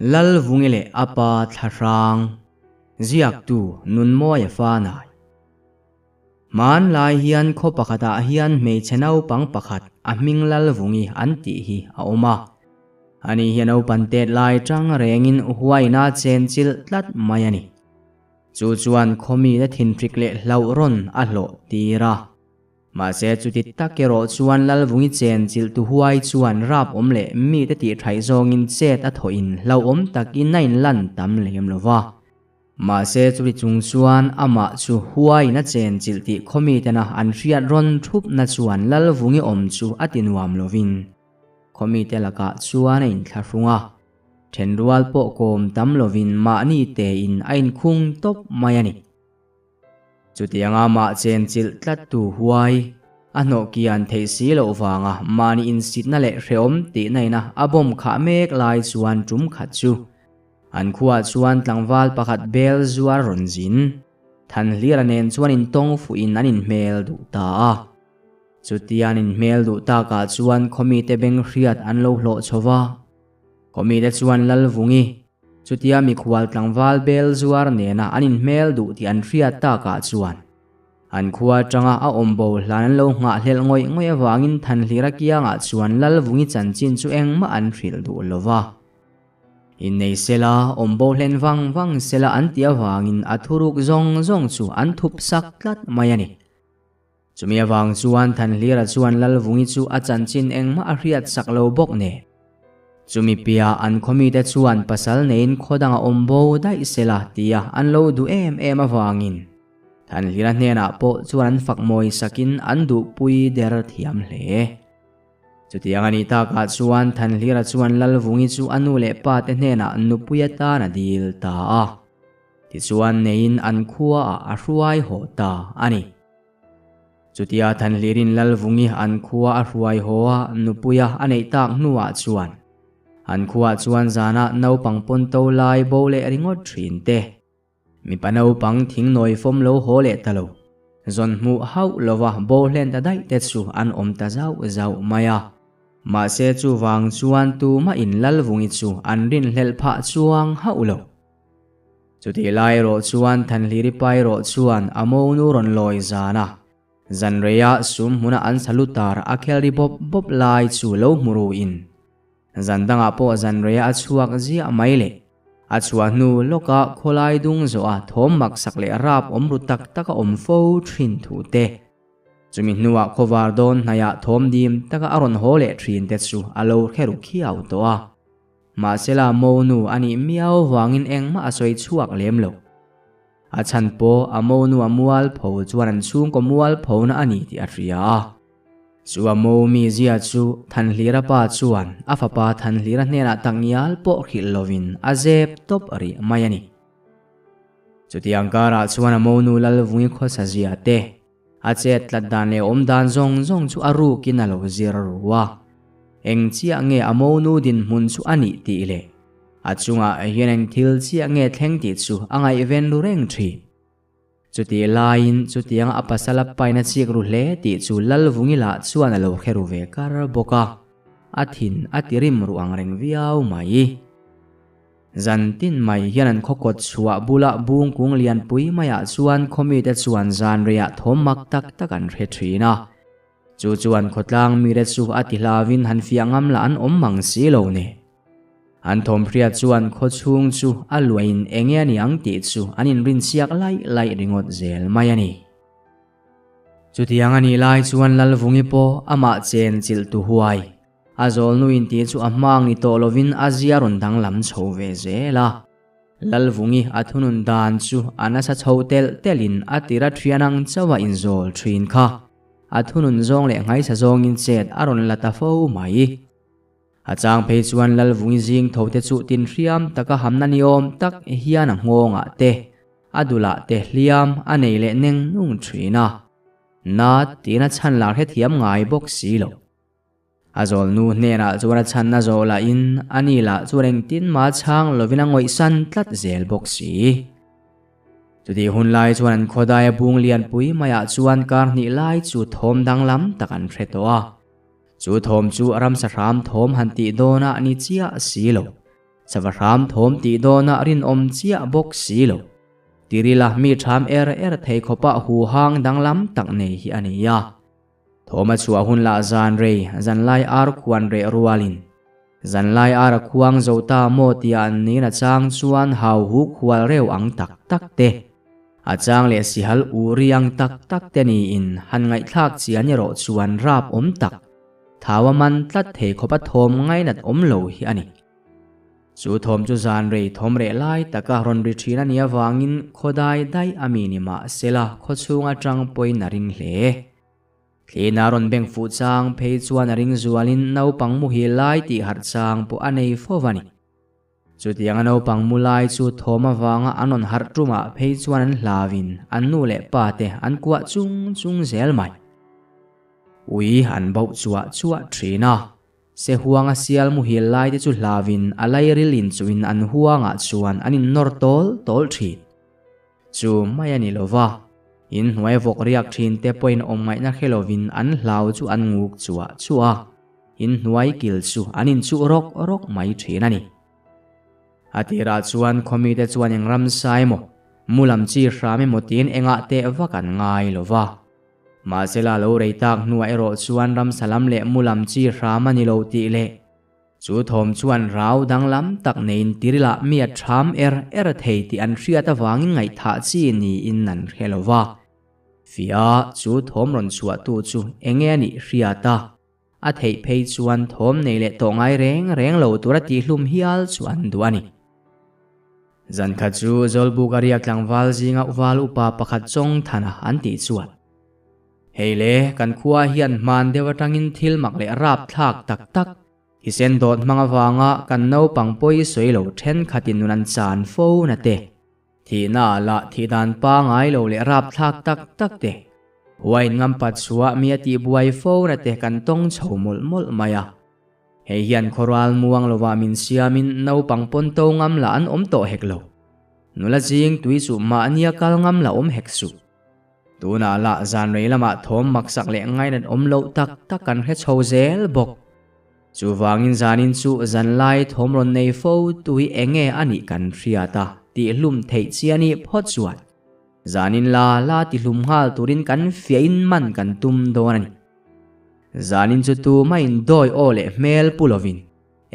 Lalvungi leh a pa Thlahrang, ziaktu Nunmawia Fanai. Hmanlai hian khaw pakhatah hian hmeichhe naupang pakhat a hming Lalvungi an tih hi a awm a. Ani hi a naupan tet lai tang rengin huaina chen chilh tlat mai a ni. Chu chuan khaw mite thinhrik leh hlauh rawn a hlawh tir a. Mahse chuti tak erawh chuan Lalvungi chen chilh tu huai chuan rap awm leh mite tih thaih zawngin chet a thawh in hlauhawm takin a inlan tam lem lo va. Mahse chuti chung chuan amah chu huaiin a chen chilh tih khaw mitena an hriat rawn thupna chuan Lalvungi awm chu a ti nuam lovin khaw mite lakah chuan a inthlahrung a. Thenrual pawh kawm tam lovin mahni tein a inkhung tawp mai a ni. Chutianga mah chenchilh tlattu huai a hnawh kian theih si loh vanga mahni insitna leh hrehawm tihna ina a bomb khah mek lai chuan tum khat chu an khuaah chuan tlangval pakhat bel zuar rawn zin Thanhlira nen chuan intawng fuhin an inhmel duh ta a. Chutia an inhmel duh takah chuan khawmite beng hriat an lo hlawh chho va. Khawmite chuan Lalvungi Chutia mikhual tlangval bel zuar nena an inhmel duh tih an hriat takah chuan an khua atanga a awm bo hlan an lo nghahhlelh ngawih ngawih avangin Thanhlira kiangah chuan Lalvungi chanchin chu engmah an hrilh duh lo va. Innei sela, awm bo hlen vang vang sela an tih avangin a thuruk zawng zawng chu an thup sak tlat mai a ni. Chumi avang chuan Thanhlira chuan Lalvungi chu a chanchin engmah a hriat sak lo bawk nen. Chumi piah an khawmite chuan pasal neiin khaw danga awm bo daih sela tia an lo duh em em avangin Thanhlira hnenah pawh chuan an fak mawi sakin an duhpui der thiam hle. Chutiang a nih takah chuan Thanhlira chuan Lalvungi chu a nu leh pate hnenah nupui atan a dil ta a. Tichuan neiin an khuaah a hruai haw ta a ni. Chutia Thanhlirin Lalvungi an khua a hruai haw a nupuia a neih tak hnuah chuan an khuaah chuan zanah naupang pawn to lai bo leh ringawt thin te, mipa naupang thingnawi fawm lo haw leh ta lo, zawn hmuh hauh lova bo hlen ta daih te chu an awm ta zauh zauh mai a. Mahse chuvang chuan tumah in Lalvungi chu an rinhlelh phah chuang hauh lo. Chutih lai erawh chuan Thanhliri pa erawh chuan a monu rawn lawi zan a, zan reia sum hmuna an salu tar a khel ri bawp bawp lai chu lo hmu ruin zan dangah pawh zan reia a chhuak ziah mai le. A chhuah hnu lawka khawlai dung zawha thawm maksak leh rap awm ru tak tak a awm fo thin thu te, chumi hnuah khawvar dawn hnaihah thawm dim taka a rawn haw leh thin te chu a lo hre ru khiau tawh a. Mahsela monu a nih miau vangin engmah a sawi chhuak lem lo. A chhan pawh a monu a mualpho chuan an chhungkaw mualphona a ni tih a hria a. Chu a mo mizia chu Thanhlira pa chuan a fapa Thanhlira hnenah takngial pawh hrilh lovin a zep tawp rih mai a ni. Chutiang karah chuan a monu Lalvungi khawsa zia te, A chet tlat dan leh awm dan zawng zawng chu a rukin a lo zir ru a. Eng chiah nge a monu dinhmun chu a nih tih leh a chungah hian eng thil chiah nge thleng tih chu a ngaihven ru reng thin. Chutih laiin chutianga a pasal a pain a chik ru hle tih chu Lalvungi lah chuan a lo hre ru ve kar bawk a, a thin a ti rim ru ang reng viau mai. Zan tin mai hian an khaw kawt chhuah bulah bung kung lianpui maiah chuan khawmite chuan zan reiah thawm mak tak tak an hre thin a. Chu chuan khawtlang mite chu a ti hlavin han fiah ngam lah an awm mang si lo ni. An thawm hriat chuan khaw chhung chu a luahin enge a ni ang tih chu an inrinsiak laih laih ringawt zel mai a ni. Chutiang a nih lai chuan Lalvungi pawh amah chen chilh tu huai. A zawlnuin tih chu a hmang ni tawh lovin a zia rawn danglam chho ve zel a. Lalvungi a thunun dan chu a nasa chho telh telhin a tira thian ang chauh a inzawl thin kha. A thunun zawng leh nghaisa zawngin chet a rawn la ta fo mai. A chang phei chuan Lalvungi zing tho te chu tin hriam taka hamna ni awm tak hian a nghawngah te, a dulah te hliam a nei leh neng nung thin a. Na tiin a chhan lar hrethiam ngai bawk si lo. A zawlnu hnenah chuan a chhanna zawh lahin ani lah chuan engtin mah chhang lovin a ngawihsan tlat zel bawk si. Chutih hun lai chuan an khawdaia bung lianpui maiah chuan kar hnih lai chu thawm danglam tak an hre tawh a. Chu thawm chu ramsa hram thawm han tih dawnah a ni chiah si lo. Sava hram thawm tih dawnah rinawm chiah bawk si lo. Tirila mi ṭham er er thei khawpah huhang danglam tak nei hi a ni a. Thawm a chhuah hun lah zan rei, zanlai ar khuan reh rualin. Zanlai ar a khuang zo ta maw tia an nin a chang chuan hau huk hual reuh ang tak tak te, a chang leh sihal u ri ang tak tak te niin han ngaihthlak chian erawh chuan rap awm tak, thau a man tlat thei khawp a thawm ngainat awm lo hi a ni. Chu thawm chu zan rei thawm reh lai taka rawn ri thin a nih avangin khaw dai daih a mi ni mah sela khaw chhung atang pawhin a ring hle. Thlina rawn beng fuh chang phei chuan a ring zualin naupang muhil lai tih harh chang pawh a nei fo va ni. Chutianga naupang mu lai chu thawm avanga an rawn harh tumah phei chuan an hlauin an nu leh pa te an kuah chung chung zel mai. Ui an bauh chuah chuah thin a. Se huanga sial muhil lai te chu hlauin a lairil inchuhin an huangah chuan an innawr tawl tawl thin. Chu mai a ni lo va, in hnuai vawk riak thin te pawhin awm ngaihna hre lovin an hlau chu an nguk chuah chuah a, in hnuai kil chu an inchuh rawk rawk mai thin a ni. A tirah chuan khawmite chuan eng ramsa emaw, mu lam chi hram emaw tiin engah teh vak an ngai lo va. Mahsela lo rei tak hnuah erawh chuan ramsa lam leh mu lam chi hram a ni lo tih leh chu thawm chuan rau danglam tak neiin tirilah mi a ṭham er er thei tih an hriat avangin ngaihthah chi niin an hre lo va. Fia chu thawm rawn chhuahtu chu enge a nih hriat a, a theih phei chuan thawm nei leh tawh ngai reng reng lo tura tihhlum hial chu an duh a ni. Zan khat chu Zawlbuk a riak tlangval zinga val upa pakhat chawng thana an tih chuan, Hei le, kan khua hian hman deuh atangin thil mak leh rapthlak tak tak, thisen dawt hmang avanga kan naupang pawi sawi lo thenkhatin nun an chan fo na te, Thihna ah lah thih dan pangai lo leh rapthlak tak tak te, huain ngam pat chhuah mi a tih buai fo na te kan tawng chho mawlh mawlh mai a. Hei hian khawral muang lovah min siamin naupang pawn to ngam lah an awm tawh hek lo. Nula zing tui chu mahnia kal ngam lah awm hek suh. Tunah lah zan rei lamah thawm maksak leh ngainat awm loh tak tak kan hre chho zel bawk. Chuvangin zanin chu zanlai thawm rawn nei fo tui enge a nih kan hriat a tihhlum theih chi a nih phawt chuan zanin la la tihlum nghal turin kan fiahin man kan tum dawn a ni. Zanin chu tumahin dawi aw leh hmel pu lovin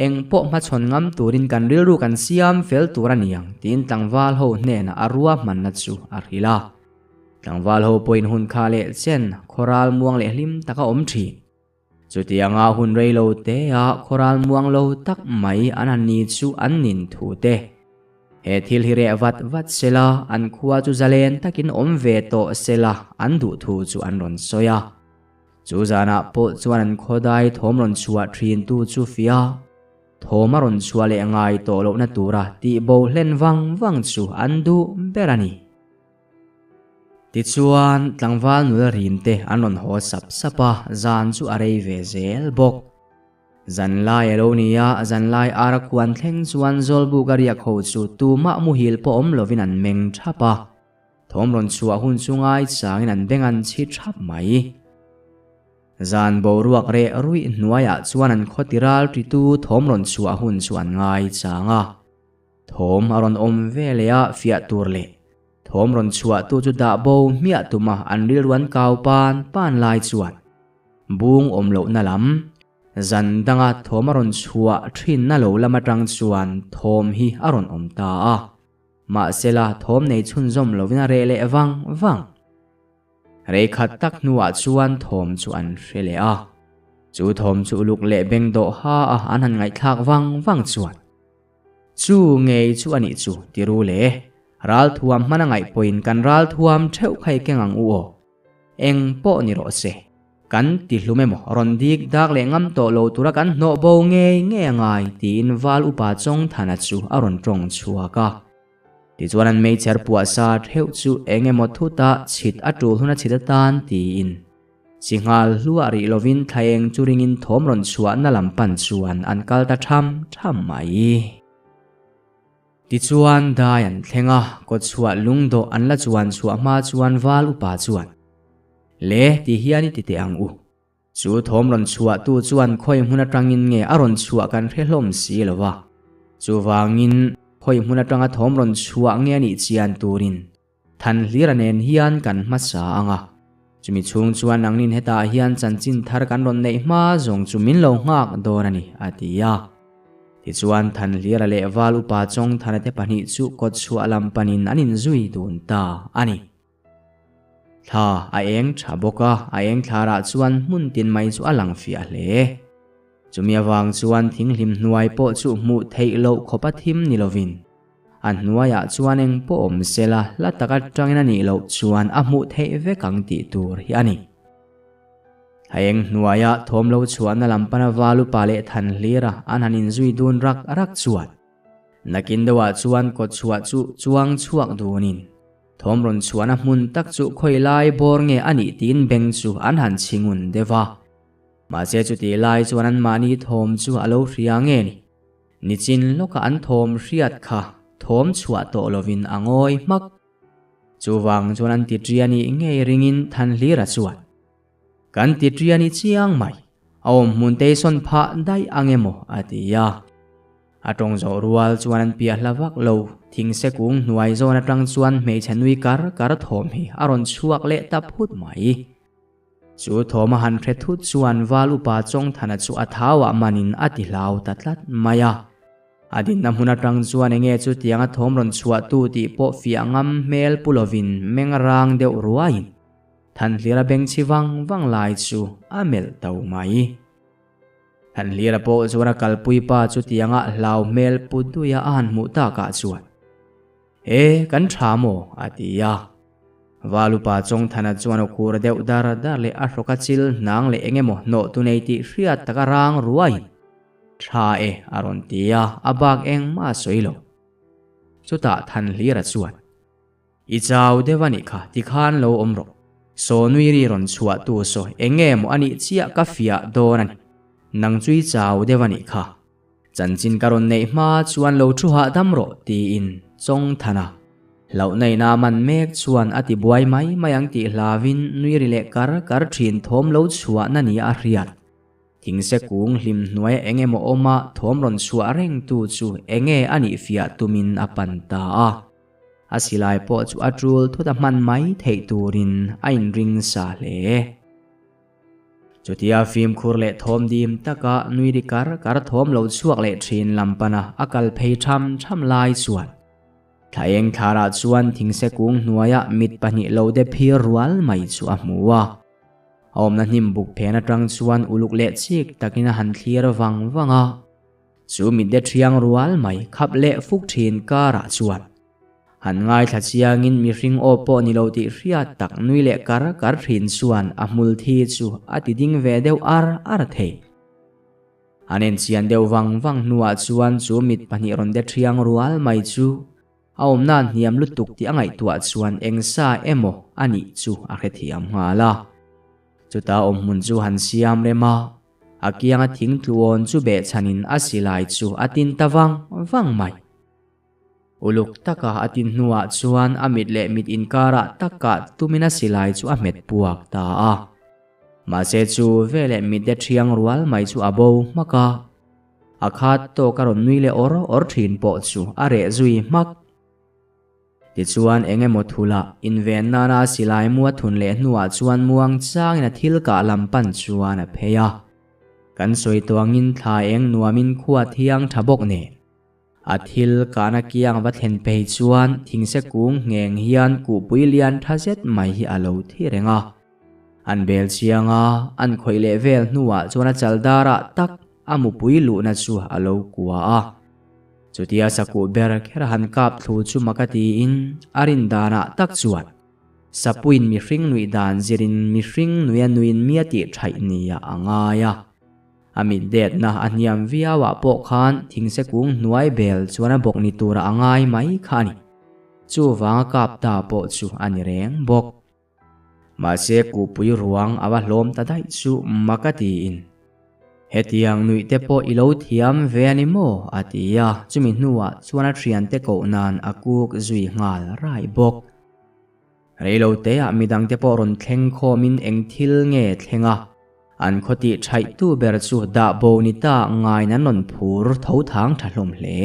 eng pawh hmachhawn ngam turin kan rilru kan siam fel tur a ni ang tiin tlangval ho hnenah a ruahmanna chu a hrilh a. Tlangval ho pawhin hun kha leh chen khawral muang leh hlim taka awm thin. Chutianga hun rei lo te a khawral muang lo tak mai an han ni chu an nin thu te. He thil hi reh vat vat sela an khua chu zalen takin awm ve tawh sela an duh thu chu an rawn sawi a. Chu zanah pawh chuan an khawdai thawm rawn chhuah thin tu chu fia thawm a rawn chhuah leh ngai tawh lohna tura tih bo hlen vang vang chu an duh ber a ni. Tichuan, tlangval nula rim te an rawn haw sap sap a, zan chu a rei ve zel bawk. Zanlai a lo ni a, zanlai ara khuan thleng chuan Zawlbuk a riak ho chu tumah muhil pawh awm lovin an meng thap a. Thawm rawn chhuah hun chu ngaichangin an beng an chhi thap mai. Zan boruak reh ruih hnuaiah chuan an khawti ral titu thawm rawn chhuah hun chu an ngaichang a. Thawm a rawn awm ve leh a fiah tur leh thawm rawn chhuah tu chu dah bo hmiah tum a an rilru an kau pan pan lai chuan bung awm lohna lam zan danga thawm a rawn chhuah thinna lo lam atang chuan thawm hi a rawn awm ta a, mahsela thawm nei chhunzawm lovin a reh leh vang vang. Rei khat tak hnuah chuan thawm chu an hre leh a, chu thawm chu uluk leh beng dawh ha a an han ngaihthlak vang vang chuan Chu ngei chu a nih chu, ti ru le. Ral thuam hman a ngaih pawhin kan ral thuam theuh kha i keng ang u aw. Eng pawh ni rawh se. Kan ti hlum emaw rawn dik dak leh ngam tawh lo tura kan hnawh bo ngei ngei a ngai tiin Val upa Chawngthana chu a rawn tawng chhuak a. Tichuan an meichher puah sa theuh chu eng emaw thuta chhit a tul hun a chhit atan tiin Chinghal hluah rih lovin thlaeng chu ringin thawm rawn chhuahna lam pan chuan an kal ta tham tham mai. Tichuan dai an thleng a, kawtchhuah lungdawh an la chuan chhuah hma chuan val upa chuan, Le ti hian i ti teh ang u. Chu thawm rawn chhuahtu chuan khawi hmun atangin nge a rawn chhuah kan hre hlawm si lo va. Chuvangin, khawi hmun atanga thawm rawn chhuah nge a nih chian turin Thanhlira nen hian kan hmasa ang a. Chumi chhung chuan nangnin hetah hian chanchin thar kan rawn neih hma zawng chu min lo nghak dawn a ni, a ti a. Tichuan, Thanhlira leh Val upa Chawngthana te pahnih chu kawtchhuah lam panin an inzui dun ta a ni. Thla a eng tha bawk a, a eng thlarah chuan hmun tin mai chu a lang fiah hle. Chumi avang chuan thinghlim hnuai pawh chu hmuh theih loh khawpa thim ni lovin a hnuaiah chuan eng pawh awm sela hla tak atangin a nih loh chuan a hmuh theih vek ang tih tur hi a ni. A eng hnuaia thawm lo chhuahna lam pana Valupa leh Thanhlira an han inzui dun rak rak chuan nakin deuhah chuan kawtchhuah chu chuang chhuak dunin Thawm rawn chhuahna hmun tak chu khawi lai bawr nge a nih tiin beng chu an han chhingun deuh a. Mahse chutih lai chuan anmahni thawm chu a lo hria nge ni? Nichin lawka an thawm hriat kha thawm chhuah tawh lovin a ngawi hmak. Chuvang chuan an ti ṭia nih ngei ringin Thanhlira chuan, Kan ti ṭia ni chiang mai, a awm hmun te i sawn phah daih ang emaw a ti a. A tawng zawh rual chuan an piah hla vak lo, thingse kung hnuai zawn atang chuan hmeichhe nui kar kar thawm hi a rawn chhuak leh ta phut mai. Chu thawm a han hre thut chuan Val upa Chawngthana chu a thauah manin a ti hlau ta tlat mai a. A dinna hmun atang chuan enge chutianga thawm rawn chhuah tu tih pawh fiah ngam hmel pu lovin meng rang deuh ruaiin Thanhlira bengchhi vang vang lai chu a melh to mai. Thanhlira pawh chuan a kalpui pa chu tianga hlau hmel pu duia a han hmuh takah chuan, E, kan tha maw? a ti a. Valupa Chawngthana chuan aw khur deuh dar dar leh a hrawk a chil hnang leh eng emaw hnawh tu nei tih hriat taka rang ruaiin, Tha e, a rawn ti a, a bak engmah a sawi lo. Chutah Thanhlira chuan, I chau deuh a nih kha, tikhan lo awm rawh. Saw nui ri rawn chhuah tu saw eng nge maw a nih chiah ka fiah dawn a ni. Nang chu i chau deuh a nih kha. Chanchin ka rawn neih hma chuan lo thu hahdam rawh tiin Chawngthana hlauhna ina man mek chuan a ti buai mai mai ang tih hlavin nui ri leh kar kar thin thawm lo chhuahna nia a hriat. Thingse kung hlim hnuaia eng emaw awma thawm rawn chhuah reng tu chu eng nge a nih fiah tumin a pan ta a. A silai pawh chu a tul thut a hman mai theih turin a inring sa hle. Chutia fimkhur leh thawm dim taka nui ri kar kar thawm lo chhuak leh thin lam pana a kal phei tham tham lai chuan Thlaeng thlarah chuan thingse kung hnuaia mit pahnih lo de phir rual mai chu a hmu a. A awmna hnim buk phen atang chuan uluk leh chik takin a han thlir vang vang a. Chu mitde thiang rual mai khap leh fuk thin karah chuan han ngaithla chiangin mihring aw pawh ni lo tih hriat tak nui leh kar kar thin chuan a hmul thi chu a ti ding ve deuh ar ar thei. An enchian deuh vang vang hnuah chuan chu mit pahnih rawn de thiang rual mai chu a awmna hniam lutuk tih a ngaihtuah chuan eng sa emaw a nih chu a hrethiam nghal a. Chuta awmhmun chu han siam rem a, A kianga thing tluawn chu behchhanin a silai chu a tin ta vang vang mai. Uluk taka a tin hnuah chuan a mit leh mit inkarah takah tumin a silai chu a hmet puak ta a. Mahse chu veleh mitde thiang rual mai chu a bo hmak a. A khat tawk a rawn nui leh awr awr thin pawh chu a reh zui hmak. Tichuan eng emaw thula inven nana silai mu a thun leh hnuah chuan muang changin a thil kah lam pan chuan a phei a. Kan sawi tuangin thla eng nuamin khua thiang tha bawk nen. A thil kahna kiang va thlen phei chuan thingse kung ngheng hian kuhpui lian tha zet mai hi a lo thi reng a. An bel chiang a, an khawih leh vel hnuah chuan a chal darah tak a mupui luhna chu a lo kua a. Chutia sakuh ber kher han kap thlu chu mak a tiin a rin danah tak chuan Sapuiin mihring nuih dan zirin mihring nuia nuin mi a tih thaih nia a ngai a. A mit detna a hniam viauah pawh khan thingse kung hnuai bel chuan a bawk ni tura a ngai mai kha a ni. Chuvanga kap ta pawh chu a ni reng bawk. Mahse kuhpui ruang a va hlawm ta daih chu mak a tiin, Hetiang nuih te pawh i lo thiam ve a ni maw? a ti a, chumi hnuah chuan a thiante koh nan a kuk zui nghal rai bawk. Reilo teah midangte pawh rawn thleng khawmin eng thil nge thleng a, an khaw tih thaihtu ber chu dah bo ni ta ngaiin an rawn phur tho thang tha hlawm hle.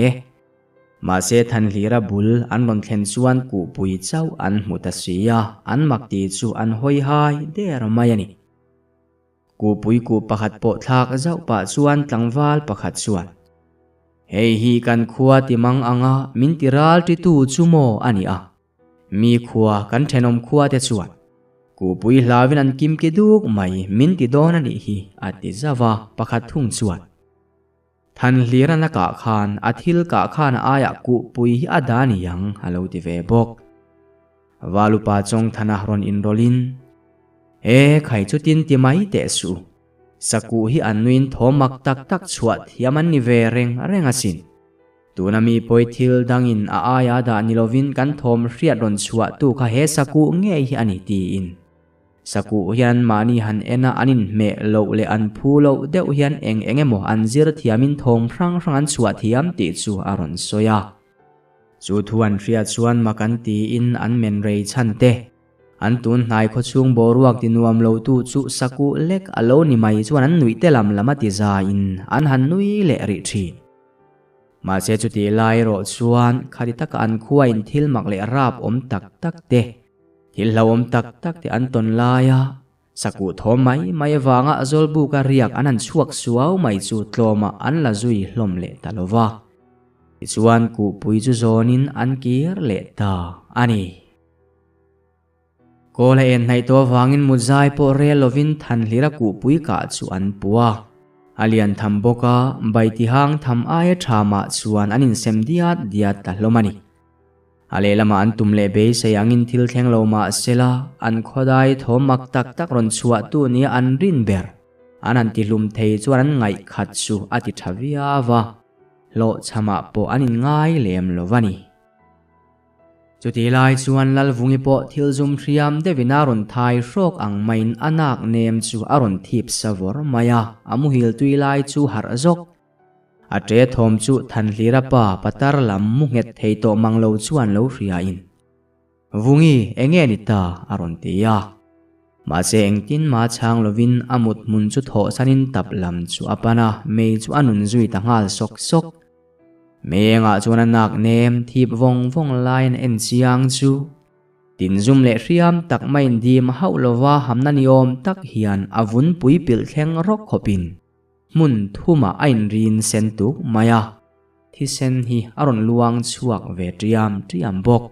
Mahse Thanhlira bul an rawn thlen chuan kuhpui chauh an hmu ta si a, an mak ti chu an hawi hai der mai a ni. Kuhpui kuh pakhat pawh thlak zauh pah chuan tlangval pakhat chuan, Hei hi kan khua ti mang anga min ti ral titu chu maw a ni a? Mi khua kan thenawm khua te chuan Kuhpui hlauin an kim ki duk mai min ti dawn a nih hi a ti zauh a, pakhat thung chuan, Thanhlir an a kah khan a thil kah khan a aiah kuhpui hi a dah ni ang a lo ti ve bawk. Valupa Chawngthana rawn inrawlhin, E khai chutin ti mai teh suh, sakuh hi an nuin thaw mak tak tak chhuah thiam an ni ve reng reng asin. Tuna mi pawi thil dangin a aia dah ni lovin kan thawm hriat rawn chhuah tu kha he sakuh ngei hi a ni tiin. Sakuh hian mahni han en a an inhmeh loh leh an phu loh deuh hian eng eng emaw an zir thiamin thawm hrang hrang an chhuah thiam tih chu a rawn sawi a. Chu thu an hriat chuan mak an tiin an men rei chhan te. An tun hnai khawchhung boruak ti nuam lo tu chu sakuh lek a lo ni mai chuan an nuih te lam lam a ti zaiin an han nui leh rih thin. Mahse chutih lai erawh chuan khati taka an khuain thil mak leh rap awm tak tak te, Thil hlauhawm tak tak te an tawn laia sakuh thawm mai mai avanga Zawlbuka riak an han chhuak suau mai chu tlawmah an la zui hlawm leh ta lo va. Tichuan kuhpui chu zawnin an kir leh ta a ni. Kawl a en hnaih tawh avangin mutzai pawh rel lovin Thanhlira kuhpui kah chu an pu a. A lian tham bawk a, Baitihang tham aia tha mah chuan an insem diat diat ta hlawm a ni. A lehlamah an tum leh beisei angin thil thleng lo mah sela, an khawdai thawm mak tak tak rawn chhuahtu nia an rin ber. An han tihlum thei chuan an ngaih khat chu a ti tha viau a, hlawhchhamah pawh an inngai lem lo va ni. Chutih lai chuan Lalvungi pawh thil zum hriam deuhin a rawn thai hrawk ang maiin a nak nem chu a rawn thip sa vawr mai a, a muhil tui lai chu harh zawk. A ṭe thawm chu Thanhlira pa patar lam mu nghet thei tawh mang lo chuan lo hriain, Vungi, enge ni ta? a rawn ti a. Mahse engtin mah chhang lovin a mut hmun chu thawhsanin tap lam chu a pan a, mei chu a nun zui ta nghal sawk sawk. Mei engah chuan a nak nem thip vawng vawng laiin a en chiang chu. Tinzum leh hriam tak maiin dim hauh lova hamna ni awm tak hian a vun pui pilh thleng rawk khawpin, Hmun thumah a inrin sen tuk mai a, thisen hi a rawn luang chhuak ve ṭiam ṭiam bawk.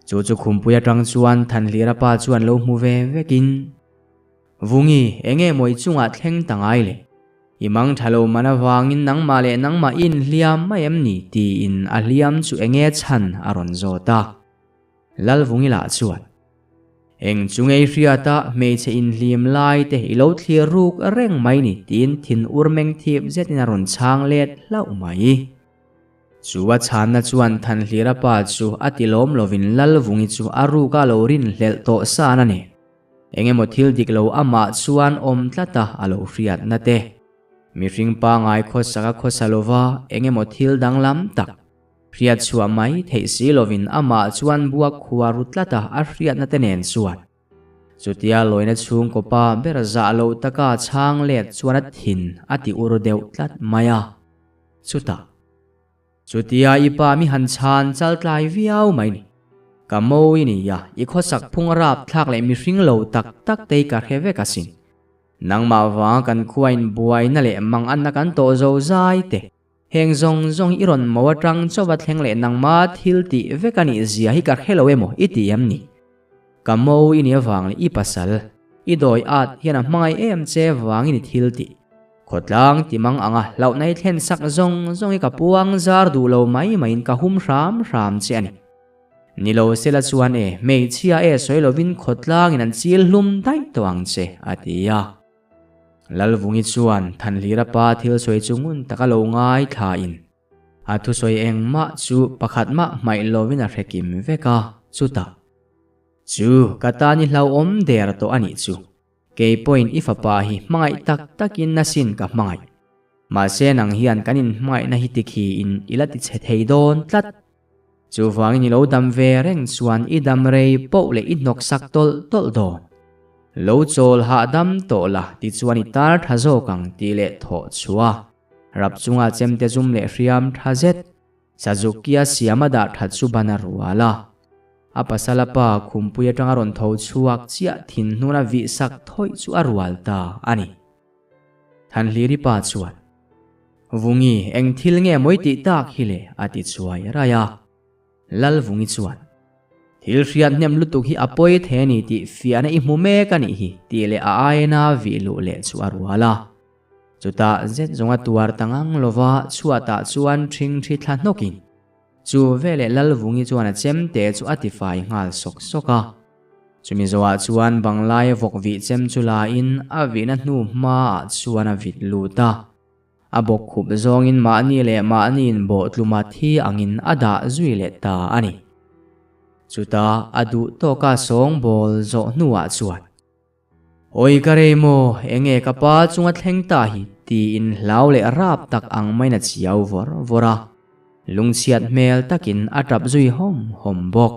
Chu chu khumpui aṭang chuan Thanhlira pa chuan lo hmu ve vekin, Vungi, enge maw i chungah thleng ta ngai le? I mang ṭha lo man avangin nangmah leh nangmah i inhliam mai em ni? tiin a hliam chu enge chhan a rawn zawt a. Lalvungi lah chuan, Eng chu ngei hriata hmeichhe inhlim lai te i lo thlir ruk reng mai ni tiin thin ur meng thip zetin a rawn chhang let hlauh mai. Chu a chhanna chuan Thanhlira pa chu a ti lawm lovin Lalvungi chu a ruk a lo rinhlelh tawh san a ni. Eng emaw thil dik lo amah chuan awm tlata a lo hriatna te. Mihring pangai khawsak a khawsa lova eng emaw thil danglam tak. Hriat chhuah mai theih si lovin amah chuan buak khua ru tlat a, a hriatna te nen chuan. Chutia lawina chhungkaw pa ber zah lo taka chhang let chuan a thin a ti ur deuh tlat mai a. Chutah. Chutia i pa mi han chhan chal tlai viau mai ni. Ka mawi ni a, i khawsak phung a rap thlak leh mihring lo tak tak te hi ka hre vek asin. Nangmah vanga kan khuain buaina leh manganna kan tawh zo zai te. Heng zawng zawng i rawn mo atang chauha thleng leh nangma thil tih vek a nih zia hi ka hre lo emaw i ti em ni? Ka mo i nih avang leh i pasal, i dawi at hian a hmangaih em che vangin i thil tih. Khawtlang ti mang anga hlauhna i thlen sak zawng zawng hi ka puang zar duh lo mai maiin ka hum hram hram che a ni. Ni lo sela chuan e, hmeichhia e sawi lovin khawtlangin an chil hlum daih tawh ang che, a ti a. Lalvungi chuan Thanhlira pa thil sawi chu ngun taka lo ngaithlain a thusawi engmah chu pakhat mah hmaih lovin a hre kim vek a, chutah, Chu, ka tan i hlauhawm der tawh a nih chu. Kei pawhin i fapa hi hmangaih tak takin asin ka hmangaih. Mahse nang hian kan inhmangaihna hi tikhiin i la tichhe thei dawn tlat. Chuvangin i lo dam ve reng chuan i dam rei poh leh i hnawk sak tawlh tawlh dawn. Lo chawl hahdam tawh la tichuan i tar tha zawk ang tih leh thawh chhuah. Rap chunga chemte zum leh hriam tha zet. Sazuki-a siam a dah that chu ban a rual a. A pasala pa khumpui atanga rawn tho chhuak chiah thin hnuna vih sak thawih chu a rual ta a ni. Thanhliri pa chuan, Vungi, eng thil nge mawi tih tak hi le? a ti chuai raih a. Lalvungi chuan, Thil hriat hnem lutuk hi a pawi thei a ni tih fiahna i hmu mek a nih hi, tih leh a aina vih luh leh chu a rual a. Chutah zet zawnga tuar ta ngang lova chhuatah chuan ṭhingṭhi thla hnawkin chu veleh Lalvungi chuan a chem te chu a tifai nghal sawk sawk a. Chumi zawhah chuan banglai vawk vih chem chu lain a vihna hnu hmaah chuan a vit lut a. A bawk khup zawngin mahni leh mahniin bawhtluma thi angin a dah zui leh ta a ni. Chutah a duh tawka sawngbawl zawh hnuah chuan, Awi ka rei maw, enge ka pa chunga thleng ta hi? tiin hlau leh rap tak ang maiin a chiau vawr vawr a. Lungchhiat hmel takin a tap zui hawm hawm bawk.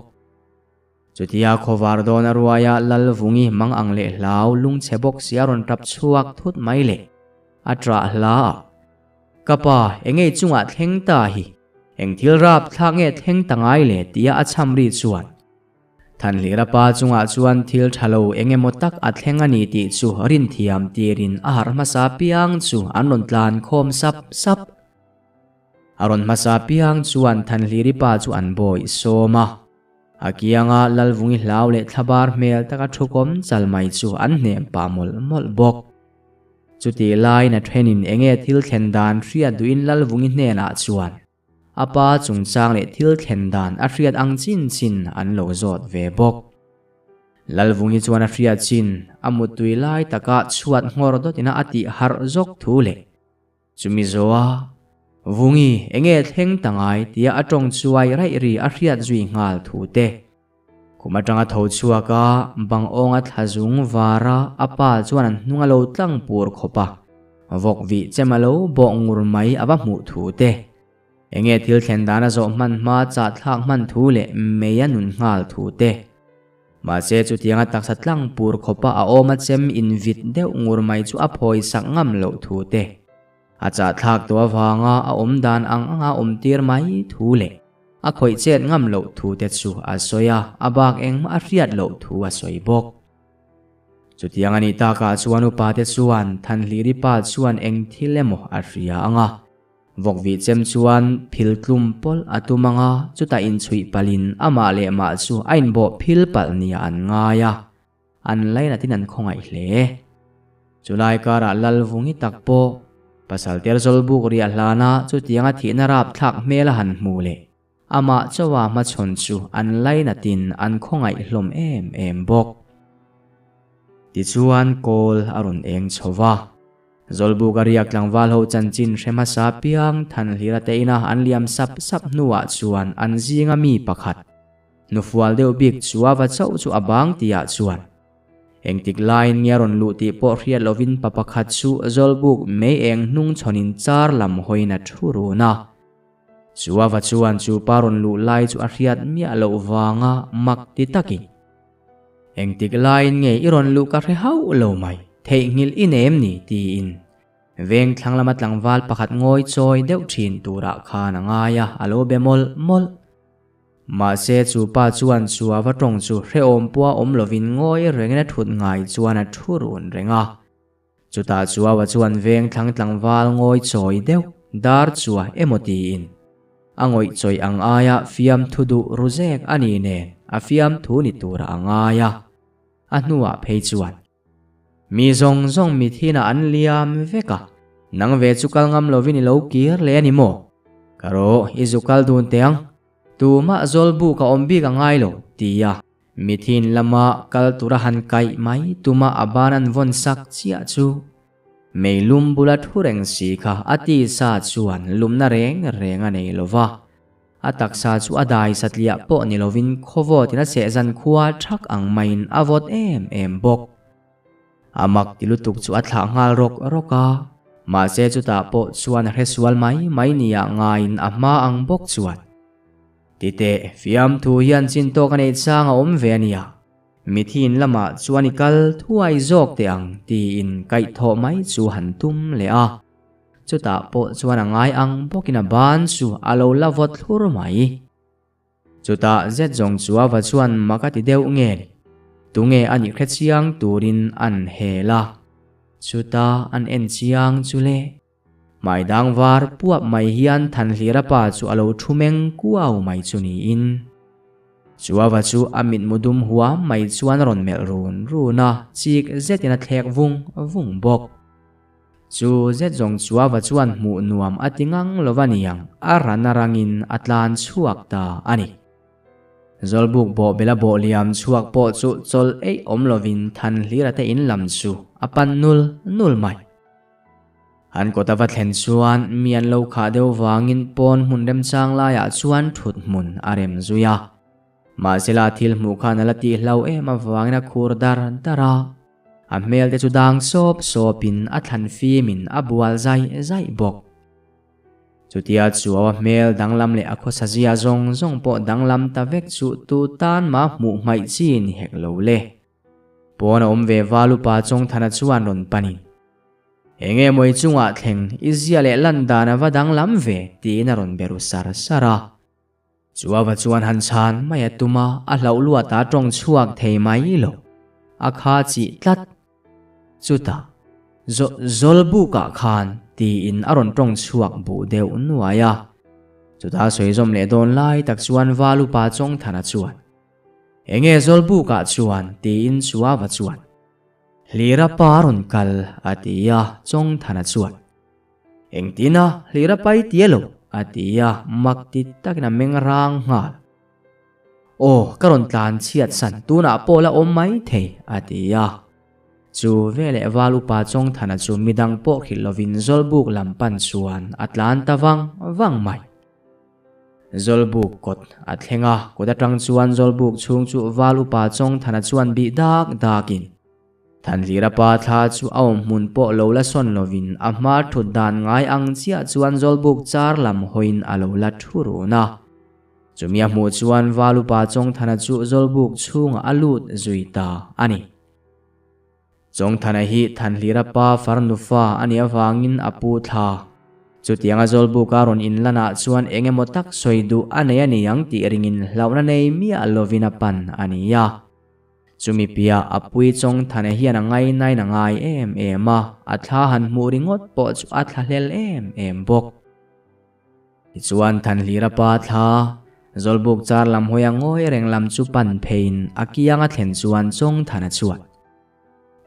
Chutia khawvar dawn a ruaia Lalvungi mang ang leh hlau lungchhe bawk si a rawn tap chhuak thut mai le. A ṭah hla a. Ka pa, enge i chungah thleng ta hi? Eng thil rap thlak nge thleng ta ngai le? tia a chham ri chuan. Thanhlira pa chungah chuan thil ṭha lo eng emaw tak a thleng a ni tih chu rinthiam tirin a harh hmasa piang chu an rawn tlan khawm sap sap. A rawn hmasa piang chuan Thanhliri pa chu an bawih sawm a. A kianga Lalvungi hlau leh thlabar hmel taka thukawm chal mai chu an hnem pah mawlh mawlh bawk. Chutih laiin a thenin enge thil thlen dan hriat duhin Lalvungi hnenah chuan a pa chungchang leh thil thlen dan a hriat ang chin chin an lo zawt ve bawk. Lalvungi chuan a hriat chin a muttui lai taka chhuat nghawr dawtina a tih harh zawk thu leh Chumi zawha, Vungi, enge thleng ta ngai tia a tawng chuai raih ri a hriat zui nghal thu te. Kum atanga tho chhuak a, bang awnga thla zung var a, a pa chuan an hnung a lo tlang pur khawp a, vawk vih chem a lo bawh ngur mai a va hmuh thu te. Enge thil thlen dan a zawh hman hma chah thlak hman thu leh mei a nun nghal thu te. Mahse chutianga taksa tlang pur khawpa a awm a chem invit deuh ngur mai chu a phawi sak ngam loh thu te, a chahthlak tawh avanga a awm dan ang anga awm tir mai thu leh a khawih chet ngam loh thu te chu a sawi a, a bak engmah a hriat loh thu a sawi bawk. Chutiang a nih takah chuan upa te chuan Thanhliri pa chuan eng thil emaw a hria ang a, Vawkvih chem chuan phil tlum pawlh a tum ang a, chutah inchhuih palhin amah leh mah chu a inbawh phil palh nia an ngai a, an lainatin an khawngaih hle. Chulai karah Lalvungi tak pawh pasal ter zawlbuk riah hlana chutianga thihna rapthlak hmel a han hmu leh amah chauha hmachhawn chu an lainatin an khawngaih hlawm em em bawk. Tichuan kawl a rawn eng chho va. Zawlbuk a riak tlangval ho chanchin hre hmasa piang Thanhlira te ina an liam sap sap hnuah chuan an zinga mi pakhat, nufual deuh bik chu a va chauh chu a bang tihah chuan engtik laiin nge a rawn luh tih pawh hriat lovin pa pakhat chu Zawlbuk mei eng hnung chhawnin char lam hawiin a thu run a. Chu a va chuan chu pa rawn luh lai chu a hriat miah loh vanga mak ti takin, Engtik laiin nge i rawn luh ka hre hauh lo mai, theihnghilh i nem ni? tiin veng thlang lama tlangval pakhat ngawi chawi deuh thin turah khan a ngai a, a lo be mawlh mawlh. Mahse chu pa chuan chu a va tawng chu hrehawm pua awm lovin ngawi rengin a thut ngai chuan a thu run reng a. Chutah Chuaua chuan veng thlang tlangval ngawi chawi deuh dar chua emaw tiin a ngawih chawi ang aia fiamthu duh ru zek a ni nen a fiamthu ni turah a ngai a. A hnuah phei chuan mi zawng zawng mithinah an liam vek a, nang ve chu kal ngam lovin i lo kir leh a ni maw? Ka rawh i zu kal dun teh ang, tumah zawlbuk a awm bik a ngai lo, ti a. Mithin lama kal tura han kaih mai tuma a ban an vawn sak chiah chu meilum bula thu reng si kha a tisa chuan lumna reng reng a nei lo va, a taksa chu a dai satliah pawh ni lovin khawvawtin a sehzan khua thak ang maiin a vawt em em bawk. A mak ti lutuk chu a thlah nghal rawk rawk a, mahse chutah pawh chuan a hresual mai mai nia ngaiin a hma ang bawk chuan Titeh, fiamthu hian chin tawk a neih chang a awm ve a nia. Mithiin lamah chuan i kal thuai zawk teh ang tiin kaihthawh mai chu han tum leh a. Chutah pawh chuan a ngai ang bawkin a ban chu a lo la vawt thlur mai. Chutah zet zawng chu a va chuan mak a ti deuh nge ni? Tunge a nih hre chiang turin an hel a. Chutah an en chiang chu le. Hmai dang var puap mai hian Thanhlira pa chu a lo thu meng kuau mai chu niin. Chuava chu a mitmu dum huam mai chuan a rawn melh run run a, chik zetin a thlek vung vung bawk. Chu zet zawng Chuava chuan hmuh nuam a ti ngang lo va niang, a ran a rangin a tlan chhuak ta a ni. Zawlbuk bawhbela bawh liam chhuak pawh chu chawl eih awm lovin Thanhlira te in lam chu a pan nul nul mai. An kawt a va thlen chuan mi an lo khah deuh vangin pawn hmun remchang laiah chuan thut hmun a rem zui a. Mahsela thil hmuh khan a la tih hlau em avangin a khur dar dar a. A hmel te chu dang sawp sawpin a thlan fimin a bual zai zai bawk. Chutia chuau a hmel danglam leh a khawsa zia zawng zawng pawh danglam ta vek chu tu tan mah hmuh hmaih chi ni hek lo le. Pawn a awm ve val upa Chawngthana chuan rawn panin, Enge maw i chungah thleng i zia leh lan dan a va danglam ve tiin a rawn beru sar sar a. Chuava chuan han chhan mai a tum a, a hlauh luat a tawng chhuak thei mai lo. A kha chih tlat. Chutah, Zaw Zawlbukah khan tiin a rawn tawng chhuak buh deuh nuai a. Chutah sawi zawm leh dawn lai tak chuan val upa Chawngthana chuan, Enge Zawlbukah chuan tiin Chuava chuan, Hlira pa rawn kal a ti a, Chawngthana chuan, Engtina Hlira pai tia lo a ti a, mak ti takin a meng rang nghal. Aw, ka rawn tlan chhiat san tunah pawh la awm mai thei a ti a. Chu veleh val upa Chawngthana chu midang pawh hrilh lovin Zawlbuk lam pan chuan a tlan ta vang vang mai. Zawlbuk kawt a thleng a, kawt atang chuan Zawlbuk chhung chu val upa Chawngthana chuan bih dak dakin Thanhlira pa thla chu a awm hmun pawh lo la sawn lovin a hma thut dan ngai ang chiah chuan Zawlbuk char lam hawiin a lo la thu run a. Chumi a hmuh chuan val upa Chawngthana chu Zawlbuk chhungah a lut zui ta a ni. Chawngthana hi Thanhlira pa farnu fa a nih avangin a pu thla. Chutianga Zawlbuka rawn inlanah chuan eng emaw tak sawi duh a nei a ni ang tih ringin hlauhna nei miah lovin a pan a ni a. Chumi piah a pui Chawngthana hian a ngainain a ngai em em a, a thla han hmuh ringawt pawh chu a thlahlel em em bawk. Tichuan Thanhlira pa thla, Zawlbuk char lam hawi a ngawi reng lam chu pan pheiin a kiang a thlen chuan Chawngthana chuan,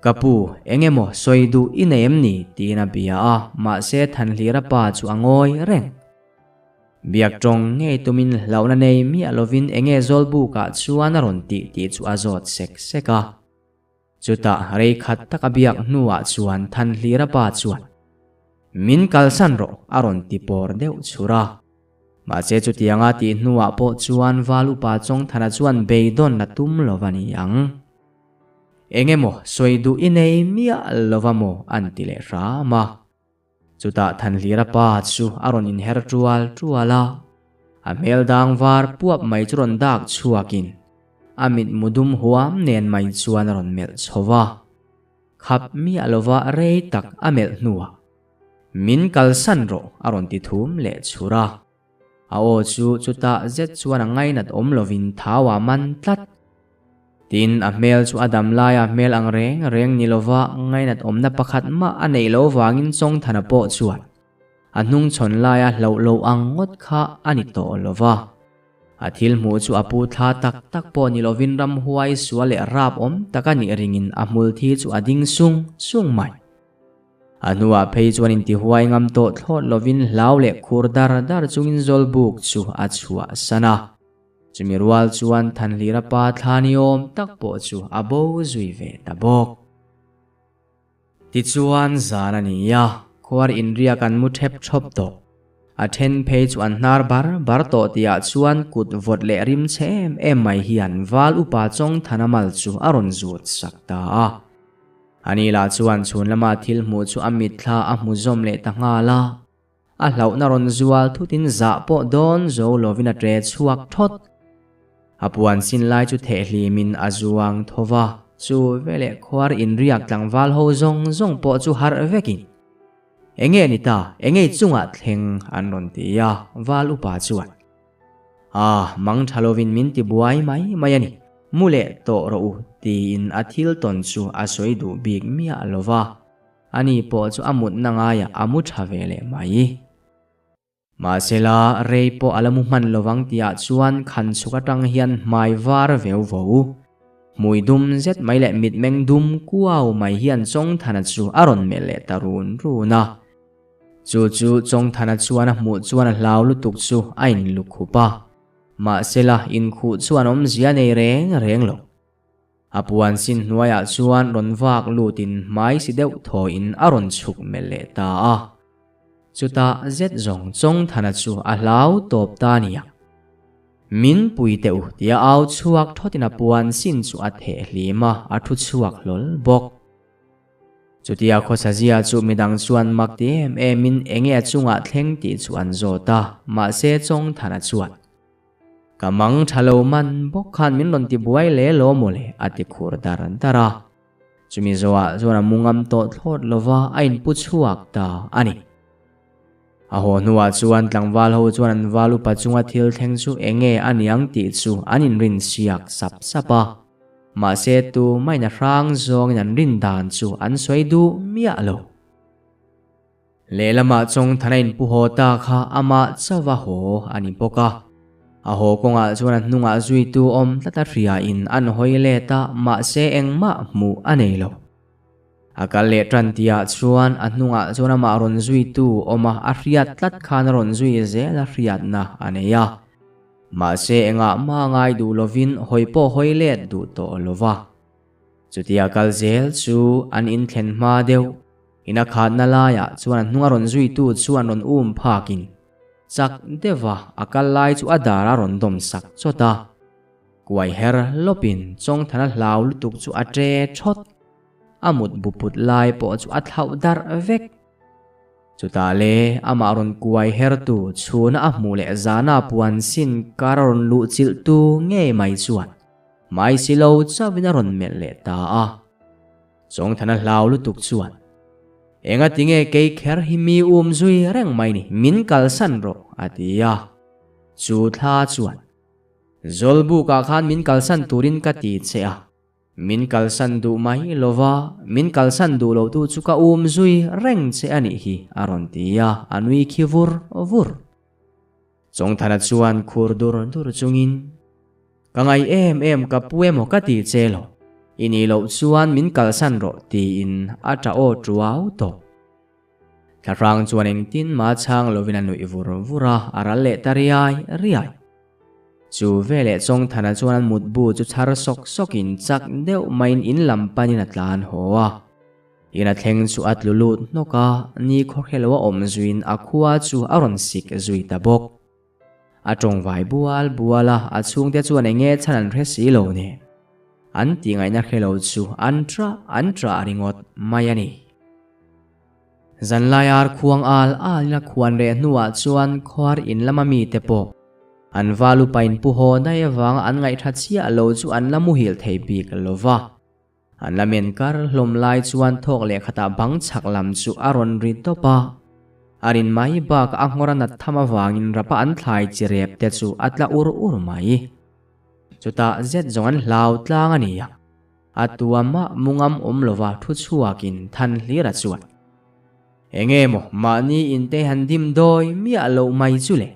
Ka pu, eng emaw sawi duh i nei em ni? tiin a bia a, mahse Thanhlira pa chu a ngawi reng. Biak tawng ngei tumin hlauhna nei miah lovin enge Zawlbukah chuan a rawn tih tih chu a zawt sek sek a. Chutah rei khat tak a biak hnuah chuan Thanhlira pa chuan, Min kalsan rawh a rawn ti pawr deuh chhur a. Mahse chutianga tih hnuah pawh chuan Val upa Chawngthana chuan beidawn la tum lo va ni ang. Eng emaw sawi duh i nei miah lo va maw an ti leh hram a. Chutah Thanhlira pa chu a rawn inher tual tual a, a hmel dang var puap mai chu rawn dak chhuakin a mitmu dum huam nen mai chuan a rawn melh chho va. Khap miah lova rei tak a melh hnuah, Min kalsan rawh a rawn ti thum leh chhur a. A aw chu chutah zet chuan a ngainat awm lovin thau a man tlat. Tin, a hmel chu a dam laia hmel ang reng reng ni lova ngainat awmna pakhat mah a neih loh vangin Chawngthana pawh chuan a hnungchhawn laia hlauh lo ang ngawt kha a ni tawh lova. A thil hmuh chu a pu thla tak tak pawh ni lovin ramhuai sual leh rap awm tak a nih ringin a hmul thi chu a ding sung sung mai. A hnuah phei chuan intihuai ngam tawh thlawt lovin hlau leh khur dar dar chungin Zawlbuk chu a chhuah san a. Chumi rual chuan Thanhlira pa thla ni awm tak pawh chu a bo zui ve ta bawk. Tichuan zan a ni a, khuar inriak an mu thep thawp tawh. A then phei chu an hnar bar bar tawh tihah chuan kut vawt leh rim chhe em em mai hian Val upa Chawngthana mal chu a rawn zut sak ta a. Ani lah chuan chhun lama thil hmuh chu a mitthla a hmu zawm leh ta nghal a. A hlauhna rawn zual thutin zah pawh dawn zo lovin a ṭe chhuak thawt. A puan sin lai chu thehhlimin a zuang tho va, chu veleh khuar inriak tlangval ho zawng zawng pawh chu harh vekin. Enge ni ta, enge i chungah thleng an rawn ti a, Val upa chuan. A, mang tha lovin min ti buai mai mai a ni, mu leh tawh rawh u tiin a thil tawn chu a sawi duh bik miah lo va, ani pawh chu a mutna ngaiah a mu tha ve leh mai. Mahsela, rei pawh a la mu hman lovang tihah chuan khan chhuk atang hian hmai var veu vo. Hmui dum zet mai leh mitmeng dum kuau mai hian Chawngthana chu a rawn melh leh ta run run a. Chu chu Chawngthana chuan a hmuh chuan a hlau lutuk chu a inlukhup a. Mahsela, inkhuh chuan awmzia nei reng reng lo. A puan sin hnuaiah chuan rawn vak lutin hmai si deuh thawiin a rawn chhuk melh leh ta a. Chutah zet zawng Chawngthana chu a hlau tawp ta nia. Min pui teh u tia au chhuak thawtin a puan sin chu a theh hlim a, a thu chhuak hlawl bawk. Chutia khawsazia chu midang chuan mak ti em emin enge a chungah thleng tih chu an zawt a, mahse Chawngthana chuan. Ka mang tha lo man bawk khan min rawn ti buai hle lo mawle a ti khur dar dar a. Chumi zawhah chuan a mu ngam tawh thlawt lova a inpu chhuak ta a ni. A haw hnuah chuan tlangval ho chuan an val upa chunga thil thleng chu enge a niang tih chu an inrin siak sap sap a. Mahse tu main a hrang zawngin an rin dan chu an sawi duh miah lo. Lehlamah Chawngthana inpu haw ta kha amah chauh a haw a ni bawk a. A haw kawngah chuan a hnungah zuitu awm tlat a hriain an hawi let a, mahse engmah hmuh a nei lo. A kal leh tan tihah chuan a hnungah chuan amah rawn zuitu awm a, a hriat tlat khan a rawn zui zel a hriatna a nei a. Mahse engah mah ngai duh lovin hawi pawh hawi let duh tawh lo va. Chutia kal zel chu an inthlen hma deuh. Ina khatna laiah chuan a hnunga rawn zuitu chuan rawn um phakin chak deuha a kal lai chu a dar a rawn dawm sak chawt a. Kuai her lawpin Chawngthana hlau lutuk chu a ṭe ṭhawt. A mut bu put lai pawh chu a thlauh darh vek. Chutah le amah rawn kuai hertu chhuna a hmuh leh zana puan sin kar a rawn luh chilhtu ngei mai chuan hmai si lo chauhin a rawn melh leh ta a. Chawngthana hlau lutuk chuan, Enga tinge kei kher hi mi um zui reng mai ni, min kalsan rawh, a ti a. Chu thla chuan, Zawlbukah khan min kalsan turin ka ti che a, min kalsan duh mai lova, min kalsan duh lotu chu ka um zui reng che a nih hi, a rawn ti a, a nui khi vur vur. Chawngthana chuan khur dur dur chungin, Ka ngai em em ka pu emaw ka ti che lo, i nih loh chuan min kalsan rawh tiin a ṭah aw ṭuau tawh. Thlahrang chuan engtin mah chhang lovin a nuih vur vur a, a ral leh ta riai riai. Chu veleh Chawngthana chuan an mutbu chu chhar sawk sawkin chak deuh maiin in lam panin a tlan haw a. In a thleng chu a tlu lut hnawk a, ni khawhre lo a awm zuiin a khua chu a rawn sik zui ta bawk. A tawng vai bual bual a, a chhungte chuan eng nge chhan an hre si lo nen. An tih ngaihna hre lo chu an ṭah an ṭah ringawt mai a ni. Zanlai ar khuang al alin a khuan reh hnuah chuan khuar in lama mite pawh an val upa in pu haw daih avanga an ngaihṭha chiah lo chu an la muhil thei bik lo va. An la men kar hlawm lai chuan thawk leh khatah bang chhak lam chu a rawn ri tawp a. A rin mai bakah a nghawr a nat tham avangin rapa an thlai chi rep te chu a tla ur ur mai. Chutah zet zawng an hlau tlang a ni a. A tua mah mungam awm lova thu chhuakin than hlir a chuan. Enge maw mahni inte han dim dawi miah loh mai chu le.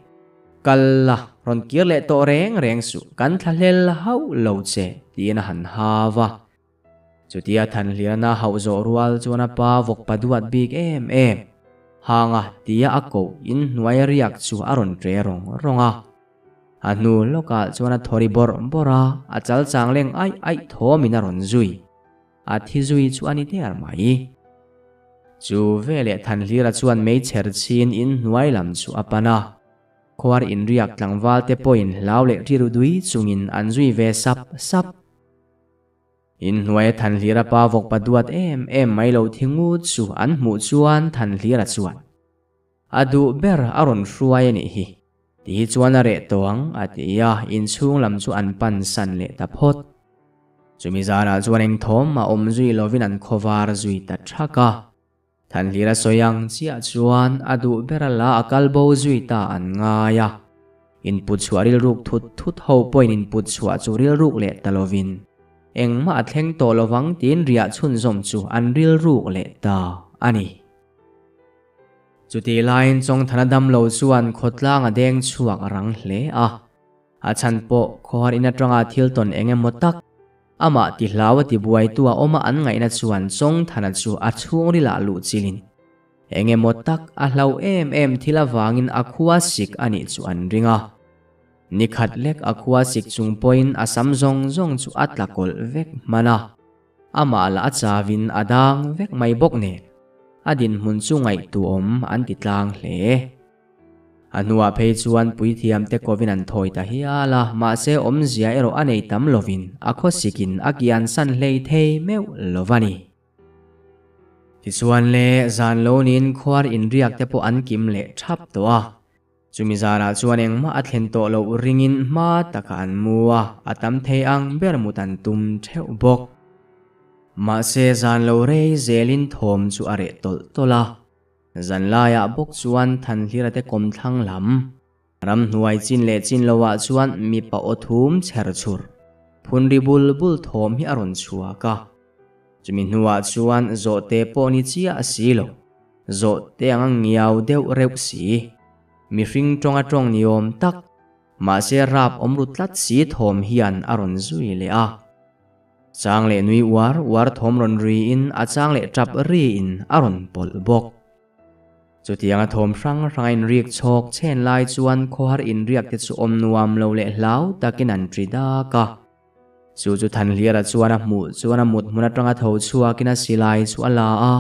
Kal la, rawn kir leh tawh reng reng suh, kan thlahlel hauh lo che, tiin a han hau a. Chutia Thanhliana hauh zawh rual chuan a pa vawk pa duat bik em em, Hanga tia a koh inhnuai riak chu a rawn ṭe rawng rawng a. A hnu lawkah chuan a thawri bawrh bawrh a, a chal chang leng aih aih thawmin a rawn zui. A thi zui chu a ni der mai. Chu veleh Thanhlira chuan meichher chhin in hnuai lam chu a pan a. Khuar inriak tlangval te pawhin hlau leh riru dui chungin an zui ve sap sap. In hnuaia Thanhlira pa vawkpa duat em em mai lo thi ngut chu an hmuh chuan Thanhlira chuan a duh ber a rawn hruai a nih hi. Ti hi chuan a reh tawh ang a ti a, inchhung lam chu an pan san leh ta phawt. Chumi zanah chuan eng thawm a awm zui lovin an khawvar zui ta thak a. Thanhlira sawi ang chiah chuan a duh ber a la a kal bo zui ta an ngai a. Input chhuah rilruk thut thut ho pawhin input chhuah chu rilruk leh ta lovin engmah a thleng tawh lovang tiin riah chhunzawm chu an rilruk leh ta a ni. Chutih laiin Chawngthana damlo chuan khawtlang a deng chhuak rang hle a. A chhan pawh khawhar in atanga thil tawn eng emaw tak amah ti hlau a ti buaitu a awm a an ngaihna chuan Chawngthana chu a chhungril ah luh chilin eng emaw tak a hlau em em thil avangin a khua sik a nih chu an ring a. Ni khat lek a khua sik chung pawhin a sam zawng zawng chu a tla kawlh vek hman a. Amah lah a chauin a dang vek mai bawk nen a dinhmun chu ngaihtuahawm an ti tlang hle. A hnuah phei chuan puithiam te kovin an thawi ta hial a, mahse awmzia erawh a nei tam lovin a khawsikin a kian san hlei thei meuh lo va ni. Tichuan le, zan lo niin khuar inriak te pawh an kim leh thap tawh a. Chumi zanah chuan engmah a thlen tawh loh ringin hma takah an mu a, a tam thei ang ber mut an tum theuh bawk. Mahse zan lo rei zelin thawm chu a reh tawlh tawlh a. Zanlaiah bawk chuan Thanhlira te kawmthlang lam ramhnuai chin leh chin loah chuan mipa aw thum chher chhur, phun ri bul bul thawm hi a rawn chhuak a. Chumi hnuah chuan zawhte pawh ni chiah si lo, zawhte anga ngiau deuh reuh si, mihring tawnga tawng ni awm tak, mahse rap awm ru tlat si thawm hian a rawn zui leh a. Chang leh nui uar uar thawm rawn riin a chang leh tap riin a rawn pawlh bawk. Chutianga thawm hrang hrang a inriak chhawk chhen lai chuan khawhar inriak te chu awm nuam lo leh hlau takin an ṭi dak a. Chu chu Thanhliara chuan a hmuh chuan a mut hmun atanga tho chhuakin a silai chu a la a,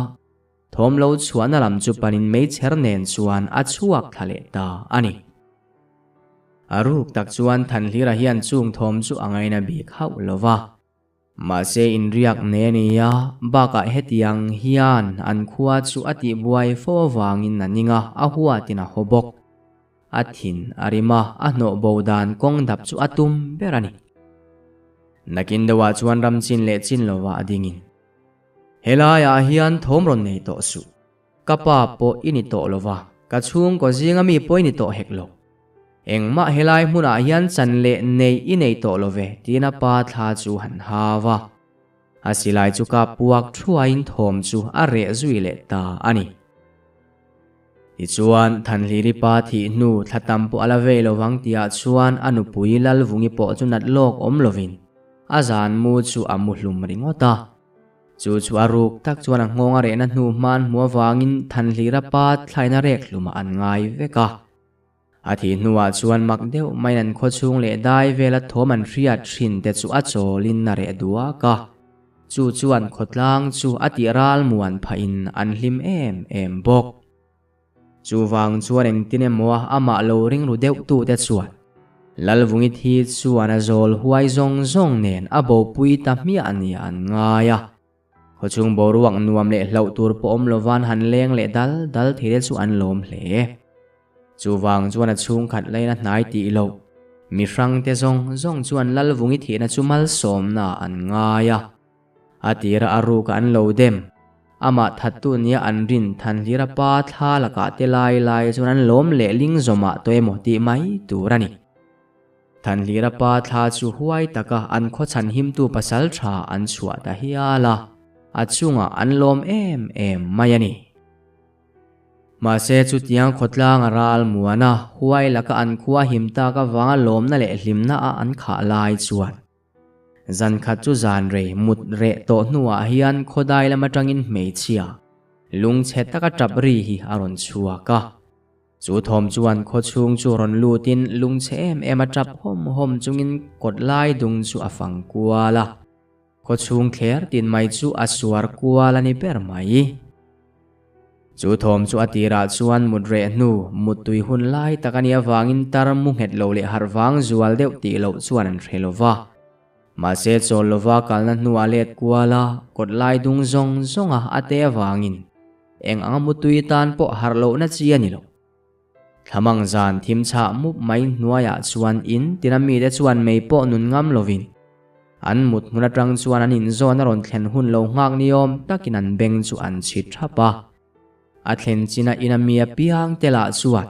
thawm lo chhuahna lam chu panin meichher nen chuan a chhuak thla leh ta a ni. A ruk tak chuan Thanhlira hian chung thawm chu a ngaina bik hauh lo va. Mahse inriak nei a ni a, bakah hetiang hian an khua chu a tihbuai fo avangin a ning a, a huatin a haw bawk. A thin a rim a, a hnawh bo dan kawng dap chu a tum ber a ni. Nakin deuhah chuan ram chin leh chin lovah a dingin, Helaiah hian thawm rawn nei tawh suh. Ka pa pawh i ni tawh lo va, ka chhungkaw zinga mi pawh i ni tawh hek lo. Engmah helai hmunah hian chan leh nei i nei tawh lo ve, tiin a pa thla chu han hau a. A silai chu ka puak thuaiin thawm chu a reh zui leh ta a ni. Tichuan, Thanhliri pa thih hnu thla tam pawh a la vei lo vang tihah chuan a nupui Lalvungi pawh chu nat lawk awm lovin a zan mu chu a mu hlum ringawt a. Chu chu a ruk tak chuan a nghawng a rehna hnu hman hmu avangin Thanhlira pa thlaina rek hlumah an ngai vek a. A thih hnuah chuan mak deuh maiin an khawchhung leh dai vela thawm an hriat thin te chu a chawlin a reh duak a. Chu chuan khawtlang chu a tih ral muan phahin an hlim em em bawk. Chuvang chuan engtin emaw amah lo ringru deuh tute chuan Lalvungi thi chuan a zawl huai zawng zawng nen a bopui ta hmiah nia an ngai a. Khawchhung boruak nuam leh hlauh tur pawh awm lovan han leng leh dal dal thei te chu an lawm hle. Chuvang chuan a chhungkhat lain a hnai tih loh mi hrang te zawng zawng chuan Lalvungi thihna chu malsawmna an ngai a. A tira a ruka an lo dem. Amah thattu nia an rin Thanhlira pa thla lakah te lai lai chuan an lawm leh ling zawmah tawh emaw tih mai tur a ni. Thanhlira pa thla chu huai taka an khawchhan himtu pasal tha an chhuah ta hial a, a chungah an lawm em em mai a ni. Mahse chutiang khawtlang a ral muan a, huai laka an khua him tak avanga lawmna leh hlimna a an khah lai chuan zan khat chu zan rei mut reh tawh hnuah hian khawdai lam atangin hmeichhia lungchhe taka tap ri hi a rawn chhuak a. Chu thawm chuan khawchhung chu rawn lutin lungchhe em em a tap hawm hawm chungin kawt lai dung chu a fang kual a. Khawchhung thler tin mai chu a suar kual a ni ber mai. Chu thawm chu a tirah chuan mut reh hnu, muttui hun lai tak a nih avangin tar mu nghet lo leh harh vang zual deuh tih loh chuan an hre lo va. Mahse chawl lova kalna hnuah let kual a, kawt lai dung zawng zawnga a te avangin Eng anga mutui tan pawh harh lohna chi a ni lo. Thlamang zan thim chhah mup mai hnuaiah chuan in tina mite chuan mei pawh nun ngam lovin an mut hmun atang chuan an inzawn a rawn thlen hun lo nghak ni awm takin an beng chu an chhit thap a. A thlen china ina mi apiang te lah chuan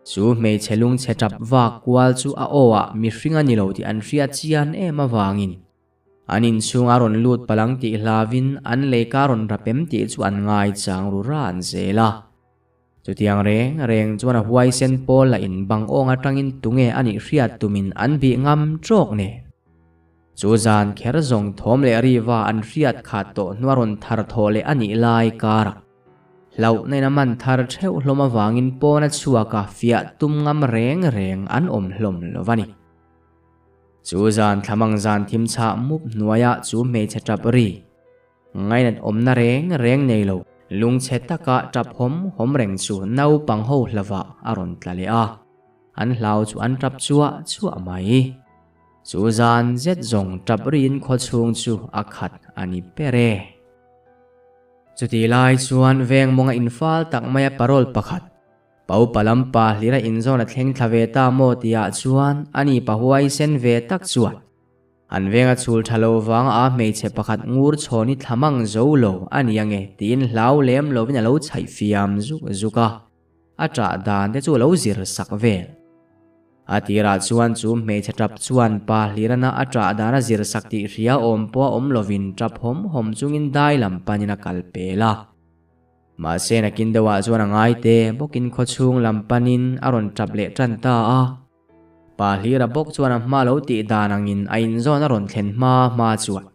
chu hmeichhe lungchhe tap vak kual chu a aw ah mihring a ni lo tih an hriat chian em avangin an inchhung a rawn lut palang tih hlavin an leika rawn rapem tih chu an ngaichang ru ran zel a. Chutiang reng reng chuan a huaisen pawl lah in bang awng atangin tunge a nih hriat tumin an bih ngam trawk nen. Chu zan kher zawng thawm leh riva an hriat khat tawh hnua rawn thar thawh leh a nih lai karah hlauhna in a man thar theuh hlawm avangin pawn a chhuak a fiah tum ngam reng reng an awm hlawm lo va ni. Chu zan thlamang zan thim chhah mup hnuaiah chu hmeichhe tap ri Ngainat awmna reng reng nei lo, lungchhe taka tap hawm hawm reng chu naupang ho hlavah a rawn tla leh a, an hlau chu an tap chuah chuah mai. Chu zan zet zawng tap riin khawchhung chu a khat a ni ber e. Chutih lai chuan veng mawnga infal tak maia parole pakhat, Paupa lampa hlira inzawn a thleng thla ve ta maw tihah chuan ani pa huaisen ve tak chuan An venga chhul tha lo vang a hmeichhe pakhat ngur chhawn hi thla mang zo lo a ni ange tiin hlau lem lovin a lo chhaih fiam zuk zuk a, a ṭah dan te chu a lo zir sak vel. A tirah chuan chu hmeichhe ṭap chuan pa hlirana a ṭah dan a zir sak tih hria awm pawh a awm lovin ṭap hawm hawm chungin dai lam panin a kal pel a. Mahse nakin deuhah chuan a ngai te bawkin khawchhung lam panin a rawn ṭap leh ṭan ta a. Pa Hlira bawk chuan a hma lo tih dan angin a inzawn a rawn thlen hma hma chuan,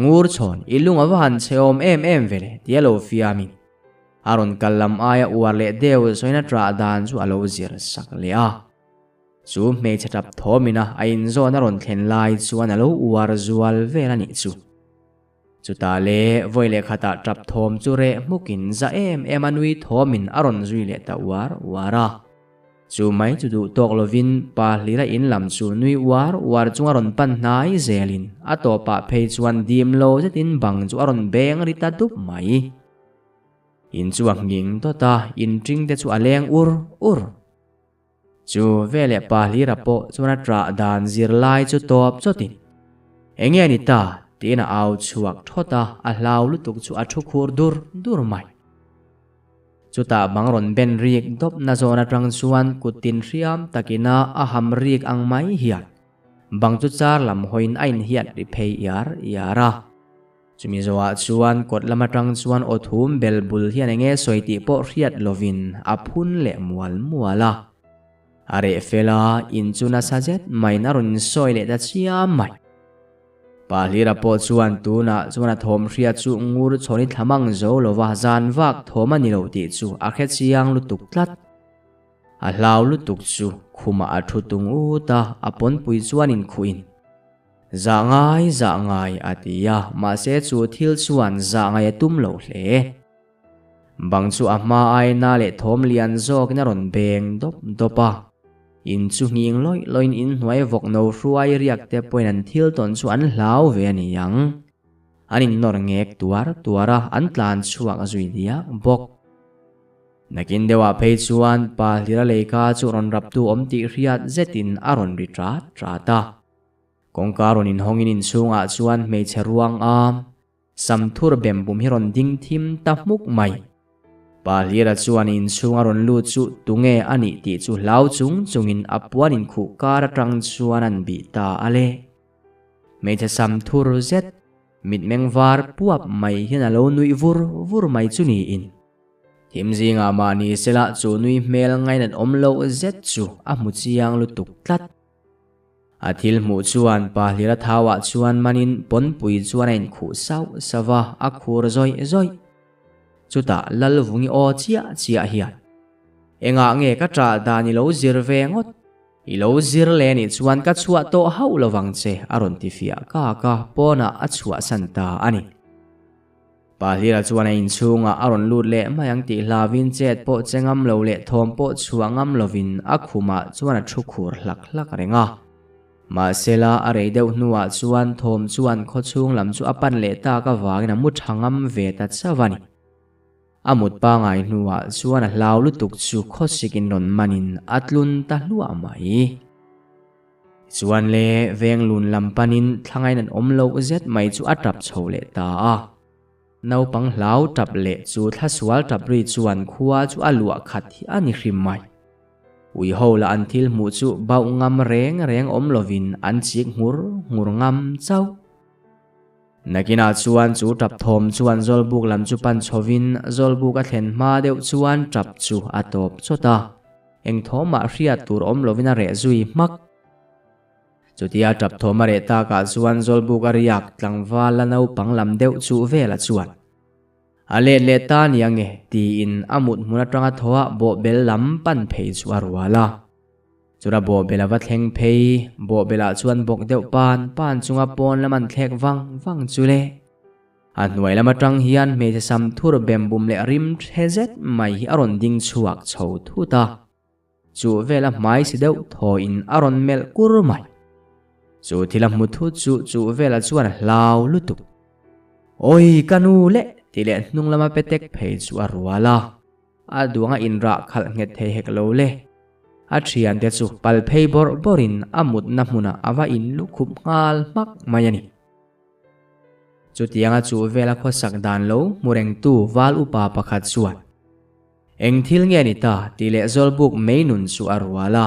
Ngur chhawn, i lung a va han chhe awm em em ve le, tia lo fiamin a rawn kal lam aia uar leh deuh sawiin a ṭah dan chu a lo zir sak leh a. Chu hmeichhe ṭap thawmina a inzawn a rawn thlen lai chuan a lo uar zual vel a nih chu. Chutah le vawi leh khatah ṭap thawm chu reh hmukin za em em a nui thawmin a rawn zui leh ta uar uar a. Chu mai chu duh tawk lovin pa hlira in lam chu nui uar uar chunga rawn pan hnai zelin a tawpah phei chuan dim lo zetin bang chu a rawn beng ri ta dup mai. In chu a nghing dawt a, in ṭing te chu a leng ur ur. Chu veleh pa hlira pawh chuan a ṭah dan zirlai chu tawp chawtin, Enge a ni ta? tiin a au chhuak thawt a, a hlau lutuk chu a thu khur dur dur mai. Chutah bang rawn ben rik dawp na zawn aṭang chuan kut tin hriam takina a ham rik ang mai hian bang chu char lam hawiin a inhiat ri phei iar iar a. Chumi zawhah chuan kawt lam atang chuan aw thum bel bul hian enge sawi tih pawh hriat lovin a phun leh mual mual a. A reh fel a, in chu nasa zet maiin a rawn insawi leh ta chiam mai. Pa Hlira pawh chuan tunah chuan a thawm hriat chu ngur chhawn i thla mang zo lova zan vak thawm a ni lo tih chu a hre chiang lutuk tlat. A hlau lutuk chu khumah a thu tung ut a, a pawnpui chuan inkhuhin. Zah ngai, zah ngai, a ti a, mahse chu thil chuan zah ngai a tum lo hle. Bang chu a hma aina leh thawm lian zawkin a rawn beng dawp dawp a. In chu nghing lawih lawhin in hnuai vawk no hruai riak te pawhin an thil tawn chu an hlau ve a ni ang. An innawr ngek tuar tuar a, an tlan chhuak zui diak bawk. Nakin deuhah phei chuan pa Hlira leika chu rawn raptu awm tih hriat zetin a rawn ri ṭat ṭat a. Kawngka rawn inhawngin inchhungah chuan hmeichhe ruang a sam thur bem bum hi rawn ding thim ta hmuk mai. Pa Hlira chuan inchhung a rawn lut chu tunge a nih tih chu hlau chung chungin a puan inkhuh kar atang chuan an bih ta a le. Hmeichhe sam thur zet, mitmeng var puap mai hian a lo nuih vur vur mai chu niin. Thim zingah mahni sela chu nui hmel ngainat awm loh zet chu a hmu chiang lutuk tlat. A thil hmuh chuan pa Hlira thauah chuan manin pawnpui chuan a inkhuh sauh sauh a, a khur zawih zawih. Chutah Lalvungi aw chiah chiah hian, Engah nge ka ṭah dan i lo zir ve ngawt? I lo zir leh nih chuan ka chhuah tawh hauh lovang che, a rawn ti fiah kak a, pawnah a chhuahsan ta a ni. Pa Hlira chuan a inchhungah a rawn lut leh mai ang tih hlauhin chet pawh che ngam lo leh thawm pawh chhuah ngam lovin a khumah chuan a thu khur hlak hlak reng a. Mahsela a rei deuh hnuah chuan thawm chuan khawchhung lam chu a pan leh tak avangin a mu tha ngam ve ta chauh a ni. A mut pangai hnuah chuan a hlau lutuk chu khawsikin rawn manin a tlun ta hluah mai. Chuan le, veng lun lam panin thlangain an awm loh zet mai chu a tap chho leh ta a. Naupang hlau tap leh chu thlasual tap ri chuan khua chu a luah khat hi a ni hrim mai. Ui ho lah an thil hmuh chu bauh ngam reng reng awm lovin an chik nghur nghur ngam chauh. Nakinah chuan chu tap thawm chuan Zawlbuk lam chu pan chhovin Zawlbuk a thlen hma deuh chuan tap chu a tawp chawt a, eng thawmah hriat tur awm lovin a reh zui hmak. Chutia tap thawm a reh takah chuan Zawlbuk a riak tlangval la naupang lam deuh chu vela chuan a let leh ta nia nge tiin a mut hmun atanga thaw a bawhbel lam pan phei chu a rual a. Chura bawhbel a va thleng phei, bawhbelah chuan bawk deuh pan pan chunga pawn lam an thlek vang vang chu le. A hnuai lam atang hian hmeichhe sam thur bem bum leh rim the zet mai hi a rawn ding chhuak chho thut a. Chu vela hmai si deuh thawiin a rawn melh kur mai. Chu thil a hmu thut chu chu vela chuan a hlau lutuk. Awi ka nu leh tih leh hnung lama petek phei chu a rual a. A duang a inrah khalh nghet thei hek lo le. A thiante chu pal phei bawrh bawrhin a mutna hmunah a va in lukhup nghal hmak mai a ni. Chutianga chu vela khawsak dan lo hmu rengtu val upa pakhat chuan, Eng thil nge ni ta? tih leh Zawlbuk mei nun chu a rual a.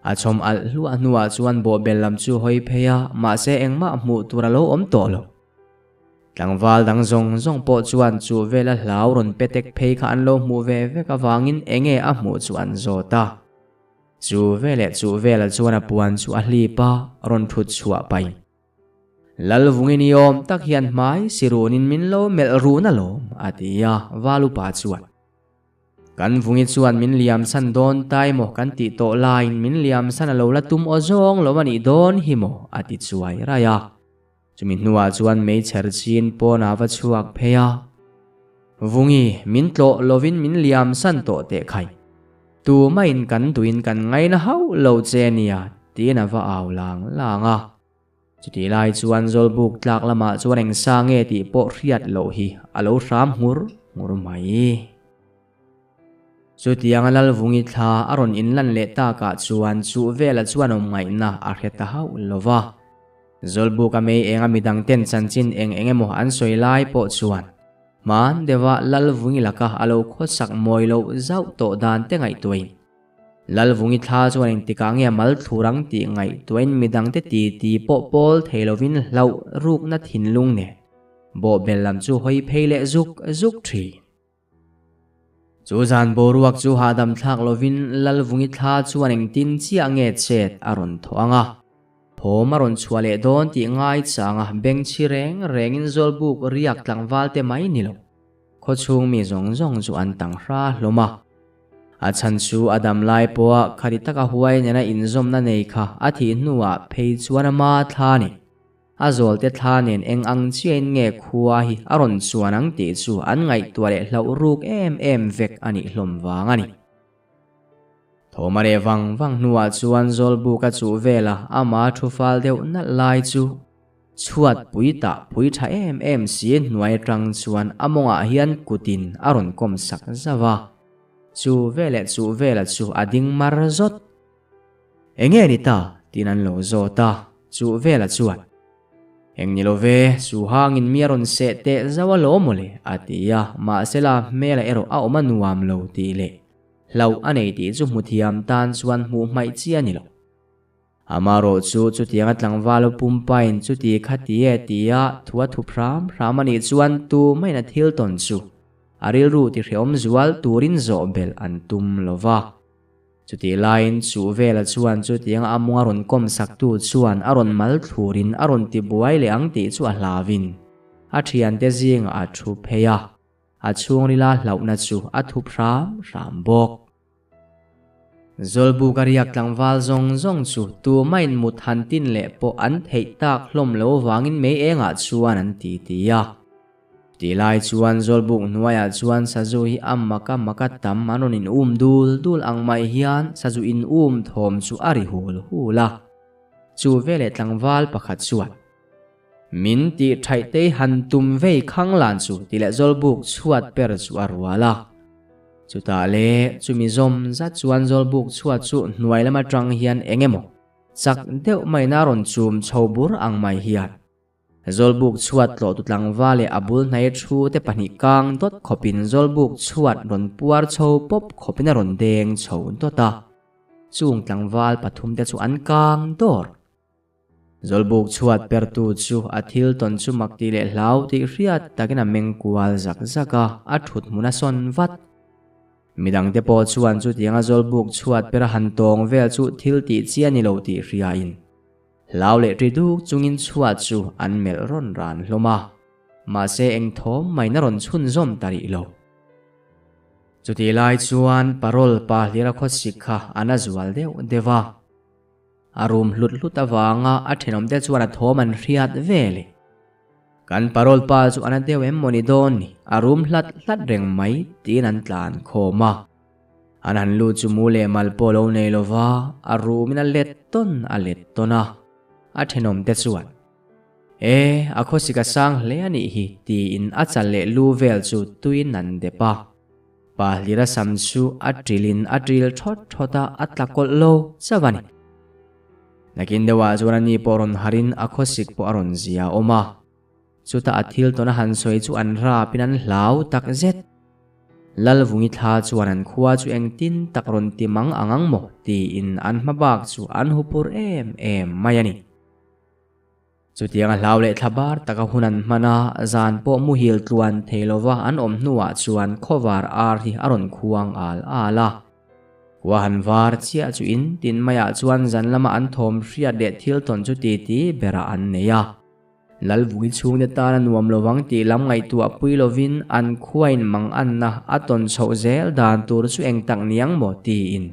A chhawm alh hluah hnuah chuan bawhbel lam chu hawi phei a, mahse engmah hmuh tur a lo awm tawh lo. Tlangval dang zawng zawng pawh chuan chu vela hlau rawn petek phei kha an lo hmuh ve vek avangin enge a hmuh chu an zawt a. Chu veleh chu vela chuan a puan chu a hlip a, rawn thut chhuah paih. Lalvungin i awm tak hian hmai si runin min lo melh run alawm, a ti a, Valupa chuan. Kan vungi chuan min liam san dawn ta emaw kan tih tawh laiin min liam san a lo la tum aw zawng lo a nih dawn hi maw, a ti chuai raih a. Chumi hnuah chuan meichher chin pawnah va chhuak phei a. Vungi, min tlawh lovin min liam san tawh teh khai. Tumahin kan duhin kan ngaina hauh lo che nia, tiin a va au lang lang a. Chutih lai chuan Zawlbuk tlak lamah chuan eng sa nge tih pawh hriat loh hi a lo hram nghur nghur mai. Chutianga Lalvungi thla a rawn inlan leh takah chuan chuh vela chuan awm ngaihna a hre ta hauh lo va. Zawlbuka mei enga midang ten chanchin eng eng emaw an sawi lai pawh chuan hman deuha Lalvungi laka a lo khawsak mawi loh zauh tawh dan te ngaihtuahin Lalvungi thla chuan engtikah nge mal thlur ang tih ngaihtuahin midangte ti ti pawh pawl thei lovin hlauh rukna thinlung nen bawhbel lam chu hawi phei leh zuk zuk thin. Chu zan boruak chu hahdam thlak lovin Lalvungi thla chuan engtin chiah nge chet a rawn thawh ang a, thawm a rawn chhuah leh dawn tih ngaichanga bengchhi reng rengin Zawlbuk riak tlangval te mai ni lo khawchhung mi zawng zawng chu an tang hra hlawm a. A chhan chu a dam lai pawha khati taka huai nena inzawmna nei kha a thih hnuah phei chuan a ma thla ni. A zawlte thla nen eng ang chiahin nge khua hi a rawn chuan ang tih chu an ngaihtuah leh hlauh ruk em em vek a nih hlawm vang a ni. Thawm a reh vang vang hnuah chuan Zawlbuk a chuh vela ama thu fal deuh nalh lai chu Chhuat pui tah pui tha em em si hnuai atang chuan a mawngah hian kutin a rawn kawm sak zauh a. Chu veleh chu vela chu a ding mar zawt. Enge ni ta? tiin an lo zawt a, chu vela chuan, Eng ni lo ve, su hangin mi a rawn seh teh zauh alawm mawle, a ti a, mahsela hmela erawh a awm a nuam lo tih leh hlauh a nei tih chu hmuthiam tan chuan hmuh hmaih chi a ni lo. Amarawh chu chutianga tlangval pumpain chuti kha ti e tia thu a thup hram hram a nih chuan tu main a thil tawn chu a rilru ti hreawm zual turin zawh belh an tum lo va. Chutih laiin chuh vela chuan chutianga a mawng a rawn kawm saktu chuan a rawn mal thlurin a rawn ti buai leh ang tih chu a hlauin a thiante zingah a thu phei a, a chhungrila hlauhna chu a thup hram hram bawk. Zawlbuk a riak tlangval zawng zawng chu tumain mut han tin leh pawh an theih tak hlawm lo vangin mei engah chuan an ti ti a. Tih lai chuan Zawlbuk hnuaiah chuan sazu hi a mak a mak a tam an rawn in um dul dul ang mai hian sazu in um thawm chu a ri hul hul a. Chu veleh tlangval pakhat chuan, Min tih thaih tei han tum vei khang lan chu tih leh Zawlbuk chhuat per chu a rual a. Chutah le chumi zawm zat chuan Zawlbuk chhuat chu hnuai lam atang hian eng emaw chak deuh maina rawn chum chho bur ang mai hian. Zawlbuk chhuat tlawhtu tlangval leh a bul hnai thu te pahnih kang dawt khawpin zawlbuk chhuat rawn puar chho pawp khawpin a rawn deng chho dawt a. Chung tlangval pathum te chu an kang dawr. Zawlbuk chhuat pertu chu a thil tawn chu mak tih leh hlau tih hriat takin a meng kual zak zak a, a thut hmun a sawn vat. Midangte pawh chuan chutianga zawlbuk chhuat per a han tawng vel chu thil tih chi a ni lo tih hriain hlau leh ri duk chungin chhuat chu an melh rawn ran hlawm a, mahse eng thawm maiin a rawn chhunzawm ta rih lo. Chutih lai chuan parole pa hlira khawsik kha a na zual deuh deuh a. A rum hlut hlut avanga a thenawmte chuan a thawm an hriat vel e. Kan parole pa chu a na deuh em mawni dawn ni, a rum hlat hlat reng mai tiin an tlan khawm a. An han lut chu mu leh mal pawh lo nei lova, a rumin a let tawn a let tawn a. A thenawmte chuan, E, a khawsik a sang hle a nih hi tiin a chal leh lu vel chu tuiin an dep a. Pa hlira sam chu a ṭilin a ṭil ṭhawt ṭhawt a, a tla kawlh lo chauh a ni. Nakin deuhah chuan ani pawh rawn harin a khawsik pawh a rawn zia awm a. Chutah a thil tawn a han sawi chu an rapin an hlau tak zet. Lalvungi thla chuan an khua chu engtin tak rawn ti mang ang ang maw tiin an hma bak chu an hupur em em mai a ni. Chutianga hlau leh thla bar taka hun an hman a, zan pawh muhil tluan thei lova an awm hnuah chuan khawvar ar hi a rawn khuang al al a. Khua han var chiah chu in tin maiah chuan zan lama an thawm hriat leh thil tawn chu titi berah an nei a. Lalvungi chhungte tan a nuam lovang tih lam ngaihtuah pui lovin an khuain mang anna a tawn chhoh zel dan tur chu eng tak niang maw tiin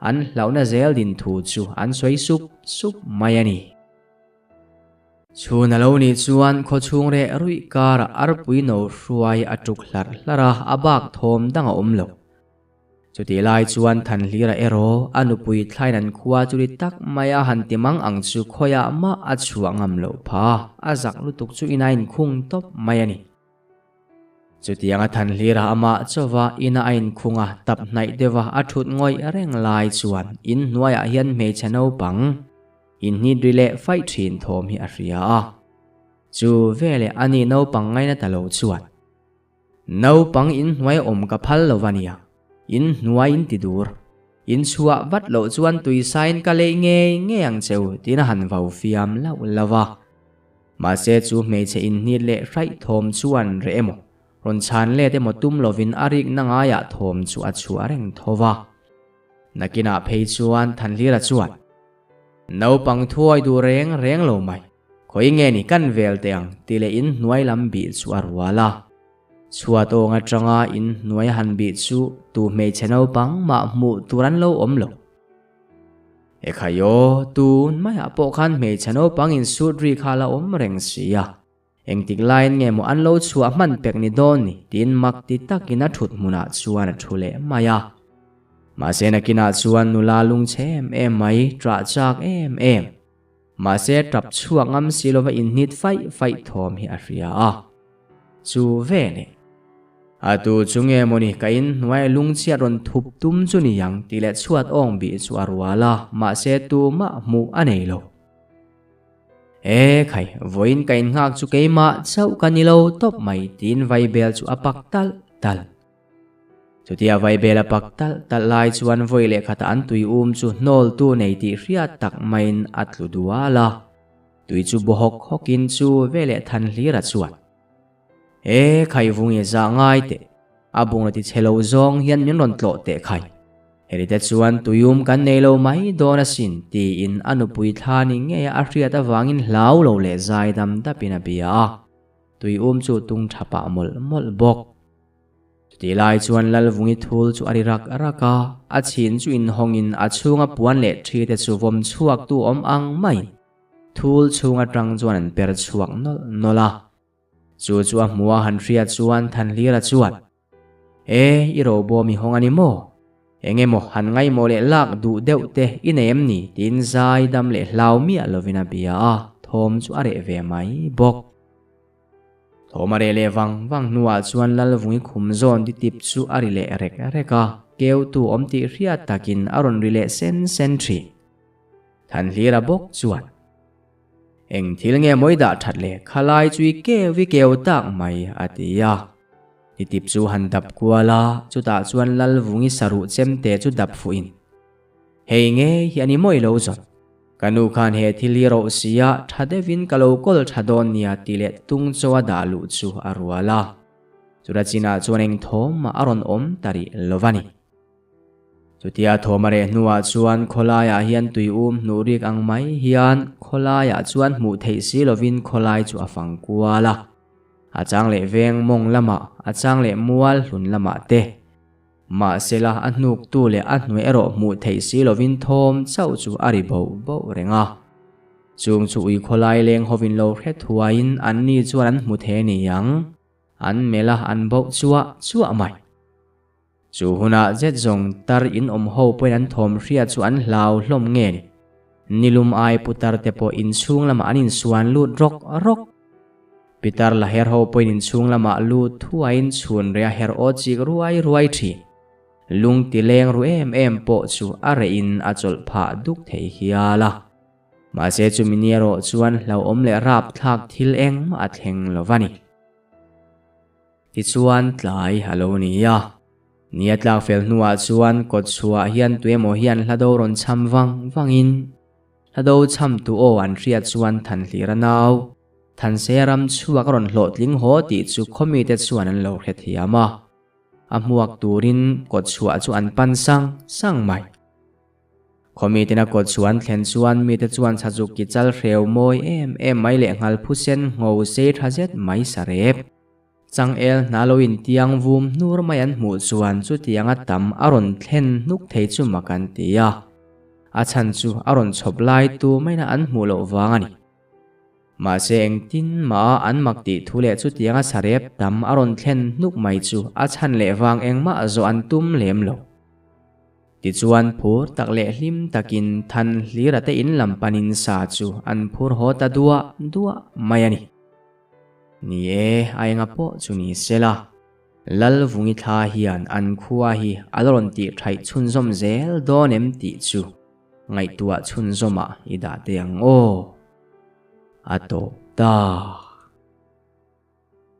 an hlauhna zel din thu chu an sawi sup sup mai a ni. Chhun a lo nih chuan khawchhung reh ruih karah arpui no hruai a tuk hlarh hlarh a, a bak thawm dang a awm lo. Chutih lai chuan Thanhlira erawh a nupui thlain an khua chu ri tak mai a han ti mang ang chu khawiah mah a chhuah ngam loh pha, a zak lutuk chu ina inkhung tawp mai a ni. Chutianga Thanhlira amah chauva ina a inkhung a, tap hnaih deuha a thut ngawih reng lai chuan in hnuaiah hian hmeichhe naupang inhnit ri leh faih thin thawm hi a hria a. Chu veleh a ni naupang ngaina ta lo chuan, Naupang in hnuai awm ka phal lo va nia, in hnuai in ti dur. In chhuah vat loh chuan tuisain ka leih ngei ngei ang cheu tiin a han vau fiam lauh lauh a. Mahse chu hmeichhe inhnit leh hraih thawm chuan reh emaw, rawn chhan let emaw tum lovin a rikna ngaiah thawm chu a chhuah reng tho va. Nakinah phei chuan Thanhlira chuan, Naupang thuai duh reng reng lo mai, khawi nge ni kan vel teh ang ti leh inhnuai lam bih chu a rual a. Chhuat awng atanga inhnuai han bih chu tu hmeichhe naupang mah hmuh tur an lo awm lo. Ekhai aw, tun maiah pawh khan hmeichhe naupang insut ri kha la awm reng si a. Engtik laiin nge maw an lo chhuah hman pek ni dawn ni tiin mak ti takin a thut hmunah chuan a thu leh mai a. Mahse nakinah chuan nula lungchhe em em mai, ṭah chak em em. Mahse ṭap chhuak ngam si lova inhnit faih faih thawm hi a hria a. Chu ve leh. A tu chu nge mawni ka in hnuai lungchhiat rawn thup tum chu ni ang tih leh chhuat awng bih chu a rual a, mahse tumah hmuh a nei lo. E khai, vawiin ka in nghak chu keimah chauh ka ni lo tawp mai tiin vaibel chu a pak talh talh. Chutia vaibel a pak talh talh lai chuan vawi leh khatah an tui um chu hnawltu nei tih hriat tak maiin a tlu dual a. Tui chu baw hawk hawkin chu veleh than hlir a chuan. E khai vungi zah ngai teh, a bunga ti chhe lo zawng hian min rawn tlawh teh khai. Heri te chuan tuium kan nei lo mai dawn asin tiin a nupui thla ni ngei a a hriat avangin hlau lo leh zai dam dapin a bia a. Tuium chu tung tha pah mawlh mawlh bawk. Chutih lai chuan Lalvungi thul chu a ri rak rak a, a chhin chu inhawngin a chhunga puan leh thi te chu vawm chhuak tu awm ang maiin thul chhung atang chuan an per chhuak nawlh nawlh a. Chu chu a hmuh a han hriat chuan Thanhlira chuan, E, i robawm i hawng a ni maw? Eng emaw han ngaihmawh leh lak duh deuh te i nei em ni? tiin zai dam leh hlau miah lovin a bia a, thawm chu a reh ve mai bawk. Thawm a reh leh vang vang hnuah chuan Lalvungi khum zawn ti tip chu a ri leh rek rek a, keutu awm tih hriat takin a rawn ri leh sen sen thin. Thanhlira bawk chuan. Eng thil nge mawi dah that le khalai chu i keu i keu tak mai a ti a. Titip chu han dap kual a, chutah chuan Lalvungi saruh chemte chu dap fuhin, Hei ngei hi a ni mawi lo zawt. Ka nu khan he thil hi rawh sia tha deuhin ka lo kawl tha dawn nia tih leh tung chaw a dah luh chu a rual a. Chuta chinah chuan eng thawm mah a rawn awm ta rih lo va ni. Chutia thawm a reh hnuah chuan khawlaiah hian tui um hnuh rik ang mai hian khawlaiah chuan hmuh theih si lovin khawlai chu a fang kual a. A chang leh veng mawng lamah, a chang leh mual hlun lamah te. Mahsela a hnuktu leh a hnuai erawh hmuh theih si lovin thawm chauh chu a ri boh boh reng a. Chung chu ui khawlai leng hovin lo hre thuaiin anni chuan an hmu thei a ni ang. An melh a, an boh chuah chuah mai. Chu hunah zet zawng tar in awm ho pawhin an thawm hria chu an hlau hlawm nge ni? Nilum ai putar te pawh inchhung lamah an insuan lut rawk rawk. Pitar la her ho pawhin inchhung lamah lut thuaiin chhun reh a her aw chik ruai ruai thin. Lung ti leng ru em em pawh chu a reh in a chawlh phah duk thei hial a. Mahse chumi ni erawh chuan hlauhawm leh rapthlak thil engmah a thleng lo va ni. Tichuan tlai a lo ni a. Ni a tlak fel hnuah chuan kawt chhuah hian tuemaw hian hlado rawn cham vang vangin hlado chhamtu aw an hriat chuan Thanhlir a nau, Thansea ram chhuak a rawn hlawhtling haw tih chu khawmite chuan an lo hrethiam a. A hmuak turin kawt chhuah chu an pan sang sang mai. Khawmi tina kawt chu an thlen chuan mite chuan chhazuk ki chal hreu mawi em em mai leh nghal phusen ngho sei tha zet mai sarep. Changel hna lo in tiang vum hnur mai an hmuh chuan chutianga tam a rawn thlen hnuk thei chu mak an ti a. A chhan chu a rawn chhawp lai tu maina an hmuh loh vang a ni. Mahse engtin mah an mak tih thu leh chutianga sarep tam a rawn thlen hnuk mai chu a chhan leh vang engmah zawh an tum lem lo. Tichuan phur tak leh hlim takin than hlira te in lam panin sa chu an phur haw ta duah duah mai a ni. Ni e, a enga pawh chu ni se la, Lalvungi thla hian an khua hi a la rawn tih thaih chhunzawm zel dawn em tih chu ngaihtuah chhunzawmah i dah teh ang aw. A tawp ta.